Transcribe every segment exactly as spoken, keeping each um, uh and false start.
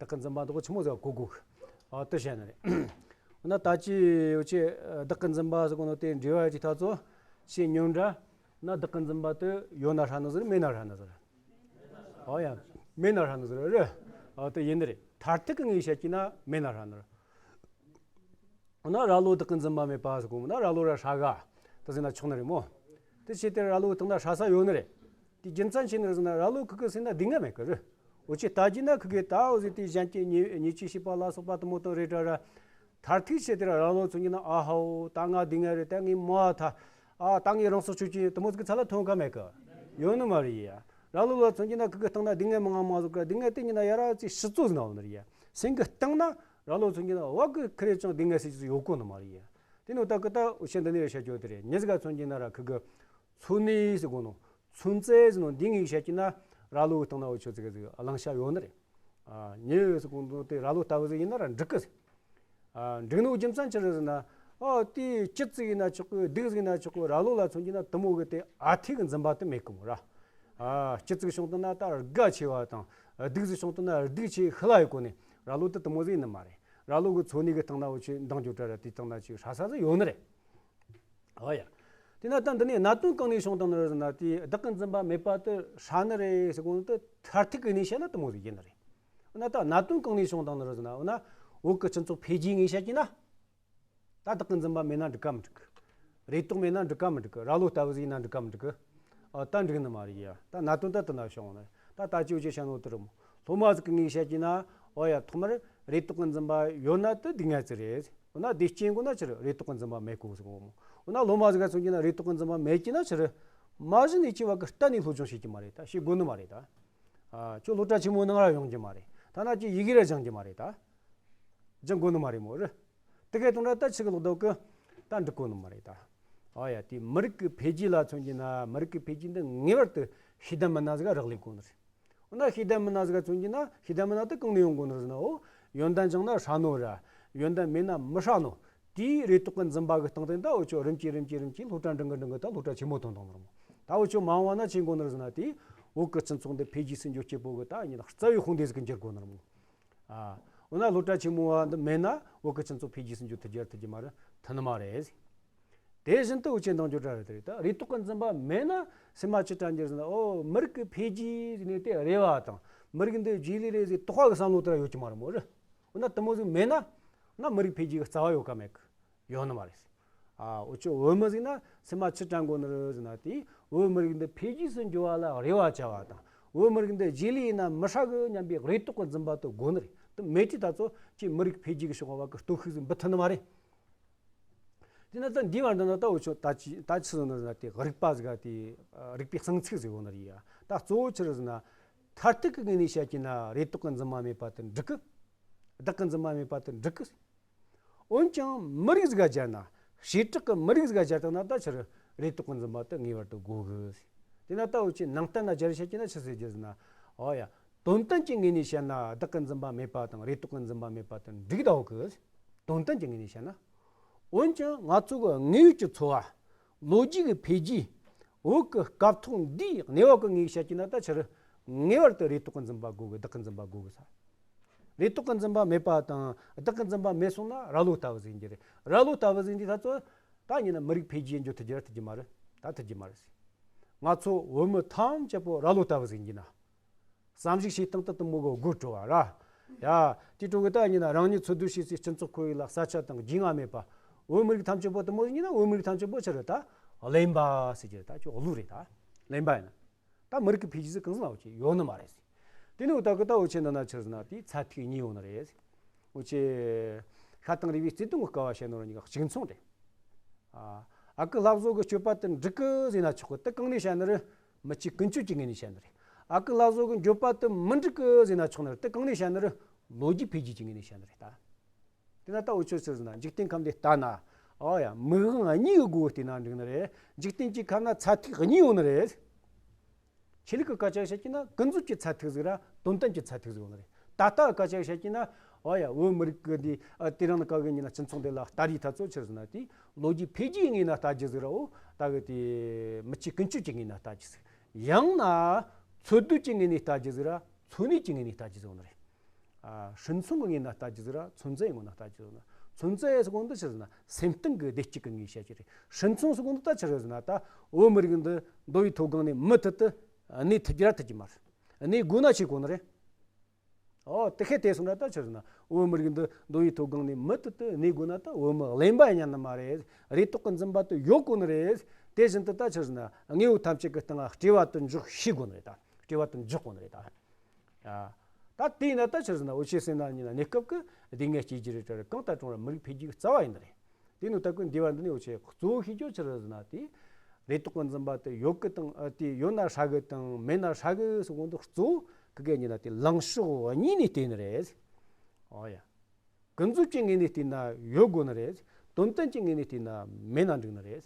བདག་གི་འཛིན་པ་འདོགས་ཆི་མོ་ཟིག་གོ་དགོས། ཨ་དེ་བཤད་ནི་རེད། འོ་ན་ད་ཅི་ཡོད་ཅི་བདག་གི་འཛིན་པ་ཟེར་གོ་ནོ་དེ་འབྲེལ་བ་ཅི་ཐག་ཚོ་ཤེས་ཉོན་འདྲ་ན་བདག་གི་འཛིན་པ་དེ་ཡོད་ན་ཧྲ་ནི་ཟིག་རེད། མེད་ན་ཧྲ་ནི་ཟིག་རེད། ཨོ་ཡ། མེད་ན་ཧྲ་ནི་ཟིག་རེད། ཨ་དེ་ཡིན་ནི་རེད། མཐར་ཐུག་གི་ངོས་བཤད་ཀྱི་ན་མེད་ན་ཧྲ་ནི་རེད། འོ་ན་ར་ལོ་བདག་གི་འཛིན་པ་མེད་པ་ཟེར་གོ་ན་ར་ལོ་ར་ཧྲ་ག་དེ་ཟེར་ན་ཆོག་ནི་རེད་མོ། དེ་བྱས་ཏེ་ར་ལོ་སྟེང་ན་ཧྲ་ས་ཡོད་ནི་རེད། དེ་རྒྱུ་མཚན་ཆི་ནི་རེད་ཟེར་ན་ར་ལོ་ཁུ་གི་སེམས་ན་སྡུག་བསྔལ་མེད་གི་རེད། འོ་ཅི་ལྟ་རྒྱུ་ན་ཁུ་གི་ད་འོ་ཟེར་དེ་གཞན་གྱི་ཉེས་ཉེས་ཆད་བྱེད་པ་ལ་སོགས་པ་དེ་མོ་དང་རེད་དྲ་ར། མཐར་ཐུག་བྱས་ཏེ་ར་ལོ་མཚོན་གྱི་ན་ཨ་ཧའོ་ད་ང་སྡུག་བསྔལ་རེད། ད་ངའི་མ་ཐ་ཨ་ད་ངའི་རང་སྲོག་གཅོད་ཀྱི་དེ་མོ་ཟིག་ཚ་ལ་ཐོན་ག་མེད་གི། ཡོད་ནི་མ་རེད་ཡ། ར་ལོ་ལ་མཚོན་གྱི་ན་ཁུ་གི་སྟེང་ན་སྡུག་བསྔལ་མང་ང་མ་ཟིག་གི་སྡུག་བསྔལ་དེ་ཉིད་ན་ཡ་ར་ཅིག་ཤི་ཚོ་ཟིན་ན་འོ་ནི་རེད་ཡ། སེམས་གི་སྟེང་ན་ར་ལོ་མཚོན་གྱི་ན་བ་གི་ཁི་རེ་ཅང་སྡུག་བསྔལ་ཟེར་གྱི་ཡོད་གོ་ནི་མ་རེད་ཡ། དེ་ནི་ད་གི་ད་འུ་ཆེན་འདི་ནས་བཤད་རྒྱུ་དེ་རེད། མྱི་ཟིག་ག་མཚོན་གྱི་ན་ར་ཁུ་གི་འཚོ་གནས་ཟེར་གོ་ནོ། མཚོན་རྩལ་ཟེར་ནོ་འདི་ངས་བཤད་ཀྱི་ན་ར་ལོ་གི་སྟེང་ན་འུ་ཆོ་ཟིག་ཟིག་བླང་བྱ་ཡོད་ནི་རེད། ཨ་མྱི་ཟེར་གོ་ནོ་དེ་ར་ལོ་ལྟ་བུ་ཟིག་ཡིན་ན་ར་འགྲིག་གི་ཟེར། ཨ་འགྲིག་ནོ་རྒྱུ་མཚན་ཅི་རེད་ཟེར་ན། ཨ་དེ་སྐྱིད་ཟིག་ཡིན་ན་ཆོག་གི། སྡུག་ཟིག་ཡིན་ན་ཆོག་གི། ར་ལོ་ལ་མཚོན་གྱི་ན་དེ་མོ་གི་དེ་ཨ་ཐུག་གི་འཛིན་པ་དེ་མེད་གི་མོ་ར། ཨ་སྐྱིད་ཟིག་བྱུང་དུས་ན་ད་དགའ་ཆེ་བ་དང་། སྡུག་ཟིག་བྱུང་དུས་ན་སྡུག་ཆེ་ཤི་ལ་ཡི་གོ་ནས་ར་ལོ་དེ་དེ་མོ་ཟིག་ཡིན་ནི་མ་རེད། ར་ལོ་གི་འཚོ་གནས་གི་སྟེང་ན་འུ་ཆོས་འདང་རྒྱོབ་དྲ་ར་དེ་སྟེང་ན་ཅིག་ཧྲ་ས་ཟིག་ཡོད་ནི་རེད། ཨོ་ཡ། དེ་ན་ད་འདི་ནས་གནད་དོན་གང་ནས་བྱུང་བཏང་ནི་རེད་ཟེར་ན། དེ་བདག་གི་འཛིན་པ་མེད་པ་དེ་ཧྲ་ནི་རེད་ཟེར་གོ་ནོ་དེ་མཐར་ཐུག་གི་ནས་བཤད་ན་དེ་མོ་ཟིག་ཡིན་ནི་རེད། འོ་ན་ད་གནད་དོན་གང་ནས་བྱུང་བཏང་ནི་རེད་ཟེར་ན། འོ་ན་བོད་ཀྱི་སྤྱི་ཚོགས་འཕེལ་རྒྱས་ངས་བཤད་ཀྱི་ན། ད་བདག་གི་འཛིན་པ་མེད་ན་འགྲིག་ག་མི་འགྲིག་གི། རེ་དོགས་མེད་ན་འགྲིག་ག་མི་འགྲིག་གི། ར་ལོ་ལྟ་བུ་ཟིག་ཡིན་ན་འགྲིག་ག་མི་འགྲིག་གི། ཨ་ད་འགྲིག་ནི་མ་རེད་ཡ། ད་གནད་དོན་ད་དེ་ན་བྱུང་ནི། ད་ད་ཅི་འུ་ཆོས་བཤད་ནོ་དེ་རེད་མོ། སློབ་མ་ཟིག་གི་ངས་བཤད་ཀྱི་ན། ཨོ་ཡ། ཐོག་མར་རེ་དོགས་ཀྱི་འཛིན་པ་ཡོད་ན་དེ་སྡུག་བསྔལ་ཟིག་རེད། འོ་ན་དེ་རྐྱེན་དགོས་ན་ཕྱིར་རེ་དོགས་ཀྱི་འཛིན་པ་མེད་དགོས་ཟེར་གོ་མོ། འོ་ན་སློབ་མ་ཟིག་ག་མཚོན་གྱི་ན་རེ་དོགས་ཀྱི་འཛིན་པ་མེད་ཀྱི་ན་ཕྱིར་མ་གཞི་ནས་ཆེ་བ་གི་གཏན་ནས་སློབ་སྦྱོང་བྱེད་ཀྱི་མ་རེད། ད་བྱེད་དགོས་ནི་མ་རེད་ད། ཨ་ཁྱོད་སློབ་གྲྭ་ཆེན་མོ་ནང་ར་ཡོང་རྒྱུ་མ་རེད། ཐ་ན་ཁྱོད་ཡི་གེ་ར་སྦྱང་རྒྱུ་མ་རེད་ད། སྦྱང་དགོས་ནི་མ་རེད་མོ་རེད། དེ་གའི་དོན་ར་ད་ཆི་གི་ལོག་འདུག་གི། ད་འགྲིག་གོ་ནི་མ་རེད་ད། ཨ་ཡ། དེ་མི་རིགས་ཀྱི་འཕེལ་རྒྱས་ལ་མཚོན་གྱི་ན་མི་རིགས་ཀྱི་འཕེལ་རྒྱས་འདི་ངེས་པར་དུ་ཤེས་ལྡན་མི་སྣ་ཟིག་ག་རག་ལས་དགོས་ནི་རེད། འོ་ན་ཤེས་ལྡན་མི་སྣ་ཟིག་ག་མཚོན་གྱི་ན་ཤེས་ལྡན་མི་སྣ་དེ་གང་ནས་ཡོང་དགོས་ནི་རེད་ཟེར་ན། འོ་ཡོན་ཏན་སྦྱངས་ན་ཧྲ་ནོ་ར། ཡོན་ཏན་མེད་ན་མི་ཧྲ་ནོ། དེའི་རེ་དོགས་ཀྱི་འཛིན་པ་གི་སྟེང་དེ་ད་འུ་ཆོ་རིམ་གྱིས་རིམ་གྱིས་རིམ་གྱིས་སློབ་གྲྭ་འགྲིམ་གི་འགྲིམ་གི་ད་སློབ་གྲྭ་ཆེན་མོ་ཐོན་བཏང་ནི་རེད་མོ། ད་འུ་ཆོ་མ་འོངས་པ་ན་ཆི་དགོས་ནི་རེད་ཟེར་ན། དེ་བོད་ཀྱི་སྤྱི་ཚོགས་འདི་འཕེལ་རྒྱས་སུ་འགྱུར་རྒྱུ་བོ་གི་ད་ཡིན་ན་རྩ་བའི་དཔུང་སྡེ་ཟིག་གི་འགྱུར་དགོས་ནི་རེད་མོ། ཨ་འོ་ན་སློབ་གྲྭ་ཆེན་མོ་བ་འདི་མེད་ན་བོད་ཀྱི་སྤྱི་ཚོགས་འཕེལ་རྒྱས་སུ་འགྱུར་ཐུབ་རྒྱུ་ཐུབ་རྒྱུ་མ་རེད། ཐུབ་ནི་མ་རེད། དེ་བཞིན་དུ་འུ་ཆོས་འདང་རྒྱོབ་དྲ་རེད། དེ་རེད། ད་རེ་དོགས་ཀྱི་འཛིན་པ་མེད་ན་སེམས་མ་ཅི་དྲན་རྒྱུ་ཟེར་ན། ཨོ་མི་རིགས་ཀྱི་འཕེལ་རྒྱས་ཟེར་ནས་དེ་རེ་བ་དང་། མི་རིགས་འདི་རྗེས་ལུས་རེད་ཟེར་དོགས་པ་གི་བསམ་བློ་དེ་ར་ཡོད་ཀྱི་མ་རེད་མོ་རེད། འོ་ན་དེ་མོ་ཟིག་མེད་ན་ན་མི་རིགས་འཕེལ་རྒྱས་ཀྱི་རྩ་བ་ཡོད་ག་མེད་གི། ཡོད་ནི་མ་རེད། ཨ་འུ་ཆོ་བོད་མི་ཟིག་ན་སེམས་མ་ཅི་དྲན་དགོས་ནི་རེད་ཟེར་ན། དེ་བོད་མི་རིགས་འདི་འཕེལ་རྒྱས་སུ་འགྱུར་བ་ལ་རེ་བ་བཅའ་བ་དང་། བོད་མི་རིགས་འདི་རྗེས་ལུས་ཡིན་ན་མི་ཧྲ་གི་སྙམ་པའི་རེ་དོགས་ཀྱི་འཛིན་པ་དེ་དགོས་ནི་རེད། དེ་མེད་དུས་ད་ཚོ་ཅིག་མི་རིགས་འཕེལ་རྒྱས་ཀྱི་ཕྱོགས་བ་གི་སྟོབས་ཤུགས་ཟིག་འབུད་ཐུབ་ནི་མ་རེད། དེ་ན་ད་འདི་བར་འདི་ན་ད་འུ་ཆོ་ད་ཅི་ད་ཆི་ཟེར་ནི་ཟེར་ན། དེ་རིག་པ་ཟིག་ག་དེ་རིག་པའི་གསང་ཚིག་ཟིག་ཡོད་ནི་རེད་ཡ། ད་གཙོ་བོ་ཆི་རེད་ཟེར་ན། མཐར་ཐུག་གི་ངོས་ནས་བཤད་ཀྱི་ན་རེ་དོགས་ཀྱི་འཛིན་པ་མེད་པ་དེ་འགྲིག་གི། བདག་གི་འཛིན་པ་མེད་པ་དེ་འགྲིག་གི། འོན་ཀྱང་མི་རིགས་ཟིག་ག་སྦྱར་ན། བྱེ་བྲག་གི་མི་རིགས་ཟིག་ག་སྦྱར་བཏང་ན་ད་ཕྱིར་རེ་དོགས་ཀྱི་འཛིན་པ་དེ་ངེས་པར་དུ་དགོས་གི། དེ་ན་ད་འུ་ཆོས་ནང་བསྟན་ན་སྦྱར་བཤད་ཀྱི་ན་ཆི་ཟེར་རྒྱུ་ཟེར་ན། ཨོ་ཡ། དོན་བསྟན་གྱི་ངོས་ནས་བཤད་ན་བདག་གི་འཛིན་པ་མེད་པ་དང་རེ་དོགས་ཀྱི་འཛིན་པ་མེད་པ་དེ་འགྲིག་ད་འོ་གི། དོན་བསྟན་གྱི་ངོས་ནས་བཤད་ན། འོན་ཀྱང་ང་ཚོ་གི་དངོས་ཡོད་ཀྱི་འཚོ་བ། ལོ་རྒྱུས་ཀྱི་འཕེལ་རྒྱས། བོད་ཀྱི་སྐབས་ཐོག་འདིའི་གནས་བབ་ཀྱི་ངོས་བཤད་ཀྱི་ན་ད་ཕྱིར་ངེས་པར་དུ་རེ་དོགས་ཀྱི་འཛིན་པ་དགོས་གི། བདག་གི་འཛིན་པ་དགོས་གི་ས། རེ་དོགས་ཀྱི་འཛིན་པ་མེད་པ་དང་བདག་གི་འཛིན་པ་མེད་སོང་ན་ར་ལོ་ལྟ་བུ་ཟིག་ཡིན་རྒྱུ་རེད། ར་ལོ་ལྟ་བུ་ཟིག་ཡིན་དུས་ད་ཚོ་ད་ཡིན་ན་མི་རིགས་འཕེལ་རྒྱས་འགྱོ་ཐུབ་རྒྱུ་ར་ཐུབ་རྒྱུ་མ་རེད། ད་ཐུབ་རྒྱུ་མ་རེད་ཟེར། ང་ཚོ་བོད་མི་ཐམས་ཅད་པོ་ར་ལོ་ལྟ་བུ་ཟིག་ཡིན་རྒྱུ་ན། བསམ་གཞིག་བྱེད་སྟངས་དེ་དེ་མོ་གི་དགོད་བྲོ་བ་ར། ཡ། དེ་དྲུག་གི་ད་ཡིན་ན་རང་ཉིད་འཚོ་སྡོད་བྱེད་སའི་སྤྱི་ཚོགས་ཁོར་ཡུག་ལ་ས་ཆ་དང་རྒྱུས་མངའ་མེད་པ། བོད་མི་རིགས་ཐམས་ཅད་པོ་དེ་མོ་ཡིན་ན་བོད་མི་རིགས་ཐམས་ཅད་པོ་ཕྱིར་ད་གླེན་པ་ཟེར་རྒྱུ་རེད། ད་ཁྱོད་གླུ་རེད། ད་གླེན་པ་ཡིན་ན། ད་མི་རིགས་ཀྱི་འཕེལ་རྒྱས་ཟིག་གང་ཟིག་ལ་འོ་ཅེ་ཡོད་ནི་མ་རེད་ཟེར། དེ་ནི་འོ་ད་གི་ད་འོ་ཆེ་འདི་ན་ཆི་ཟེར་ན་དེའི་ཚད་ཐིག་གཉིས་ཡོད་ནི་རེད་ཟེར། འོ་ཆེ། ཤ་དང་རུས་པའི་བརྩེ་དུང་གི་སྐལ་བ་བྱས་ནོ་ར་གཉིས་ཀ་གཅིག་མཚུངས་རེད། ཨ། ཨ་ཁུ་ལྷ་བཟོ་གི་སྤྱོད་པ་དེ་འགྲིག་གི་ཟེར་ན་ཆོག་གི། དེ་གང་ནས་བཤད་ནི་རེད། མི་ཆོས་ཀུན་སྤྱོད་ཀྱི་ངོས་ནས་བཤད་ནི་རེད། ཨ་ཁུ་ལྷ་བཟོ་གི་འགྱོད་པ་དེ་མི་འགྲིག་གི་ཟེར་ན་ཆོག་ནི་རེད། དེ་གང་ནས་བཤད་ནི་རེད། ལོ་རྒྱུས་འཕེལ་རྒྱས་ཀྱི་ངོས་ནས་བཤད་ནི་རེད་ད། དེ་ན་ད་འུ་ཆོས་ཟེར་ན་འཇིག་རྟེན་ཁམས་འདི་ལྟ་ན། ཨོ་ཡ། མིག་དབང་གཉིས་ཀྱི་སྒོ་བལྟས་ན་འགྲིག་ནི་རེད། འཇིག་རྟེན་གྱི་ཁམས་ན་ཚད་ཐིག་གཉིས་ཡོད་ནི་རེད། ཆོས་ལུགས་ཀྱི་སྐད་ཆ་བཤད་ཀྱི་ན་ཀུན་རྫོབ་ཀྱི་ཚད་ཐིག་ཟིག་ར་དོན་བསྟན་གྱི་ཚད་ཐིག་ཟིག་ཡོད་ནི་རེད། ད་ལྟ་སྐད་ཆ་བཤད་ཀྱི་ན། ཨོ་ཡ། བོད་མི་རིགས་ཀྱི་འདི་ཨ་དེ་རིང་ནི་ག་གི་ཉིན་ན་སྤྱི་ཚོགས་འདི་ལ་ལྟ་རིས་ཐ་ཚོ་ཆི་ཟེར་ན་དེ་ལོ་རྒྱུས་འཕེལ་རྒྱས་ངོས་ན་ལྟ་རྒྱུ་ཟིག་ར། འོ་ད་གི་དེ་མི་ཆོས་ཀུན་སྤྱོད་ཀྱི་ངོས་ན་ལྟ་རྒྱུ་ཟིག་ཡང་ན་འཚོ་སྡོད་ཀྱི་ངོས་ནས་ལྟ་རྒྱུ་ཟིག་ར་འཚོ་གནས་ཀྱི་ངོས་ནས་ལྟ་རྒྱུ་ཟིག་ཡོད་ནི་རེད། ཨ། སྲིད་མཚོན་གྱི་ངོས་ནས་ལྟ་རྒྱུ་ཟིག་ར།存在ཡི་ངོས་ནས་ལྟ་རྒྱུ་ཟིག་ན། 存在ཟེར་གོ་ནོ་འདི་ཆི་ཟེར་ན་སེམས་གཏིང་གི་བདེ་སྐྱིད་ཀྱི་ངོས་བཤད་རྒྱུ་རེད། 生存ཟེར་གོ་ནོ་འདི་ད་ཆི་རེད་ཟེར་ན། ད་བོད་མི་རིགས་འདི་མདོ་དབུས་མཐོ་སྒང་ནས་མུ་མཐུད་དུ་གནས་ཐུབ་རྒྱུ་ར་ཐུབ་རྒྱུ་མ་རེད། གནས་དགོས་ན་བྱེད་དགོས་ནི་རེད། ཨོ། དེ་ཁས་དེ་སོང་ན་ད་ཆི་ཟེར་ན། བོད་མི་རིགས་འདི་མདོ་དབུས་མཐོ་སྒང་ནས་མུ་མཐུད་དུ་གནས་དགོས་ན། ད་བོད་མི་གླེན་པ་ཉན་ནི་མ་རེད། རེ་དོགས་ཀྱི་འཛིན་པ་དེ་ཡོད་དགོས་ནི་རེད། དེ་བཞིན་དུ་ད་ཆི་ཟེར་ན། དངོས་པོ་ཐམས་ཅད་ཀྱི་སྟེང་ལ་སྤྲོས་པ་དེ་འཇོག་ཤེས་དགོས་ནི་རེད། ད་སྤྲོས་པ་དེ་འཇོག་དགོས་ནི་རེད་ད། ཨ། ད་དེས་ན་ད་ཆི་ཟེར་ན། འུ་ཆོ་སེམས་ནང་ཉིད་ན་གནས་སྐབས་ཀྱི་སྡུག་བསྔལ་སྐྱེ་རྒྱུ་རེད་དྲ། གང་ལྟར་ཀྲུང་ར་མི་རིགས་འཕེལ་རྒྱས་ཀྱི་རྩ་བ་ཡིན་ནི་རེད། དེ་ནི་ད་ཀུན་འདི་བར་འདི་ནས་འུ་ཆོས་གཙོ་བོ་ཤེས་རྒྱུ་ཆི་རེད་ཟེར་ན། དེ་རེ་དོགས་ཀྱི་འཛིན་པ་དེ་ཡོད་ཀྱི་དང་། ཨ། དེ་ཡོད་ན་ཧྲ་གི་དང་མེད་ན་ཧྲ་གི་ཟེར་གོ་ནོ་འདི་གཙོ་བོ་ཁི་གེ་ཉིད་ན་དེ་ལངས་ཕྱོགས་གཉིས་ནས་བལྟས་ནི་རེད། ཨོ་ཡ། ཀུན་རྫོབ་ཀྱི་ངོས་ནས་བལྟས་ན་ཡོད་དགོས་ནི་རེད། དོན་དམ་གྱི་ངོས་ནས་བལྟས་ན་མེད་ན་འགྲིག་ནི་རེད།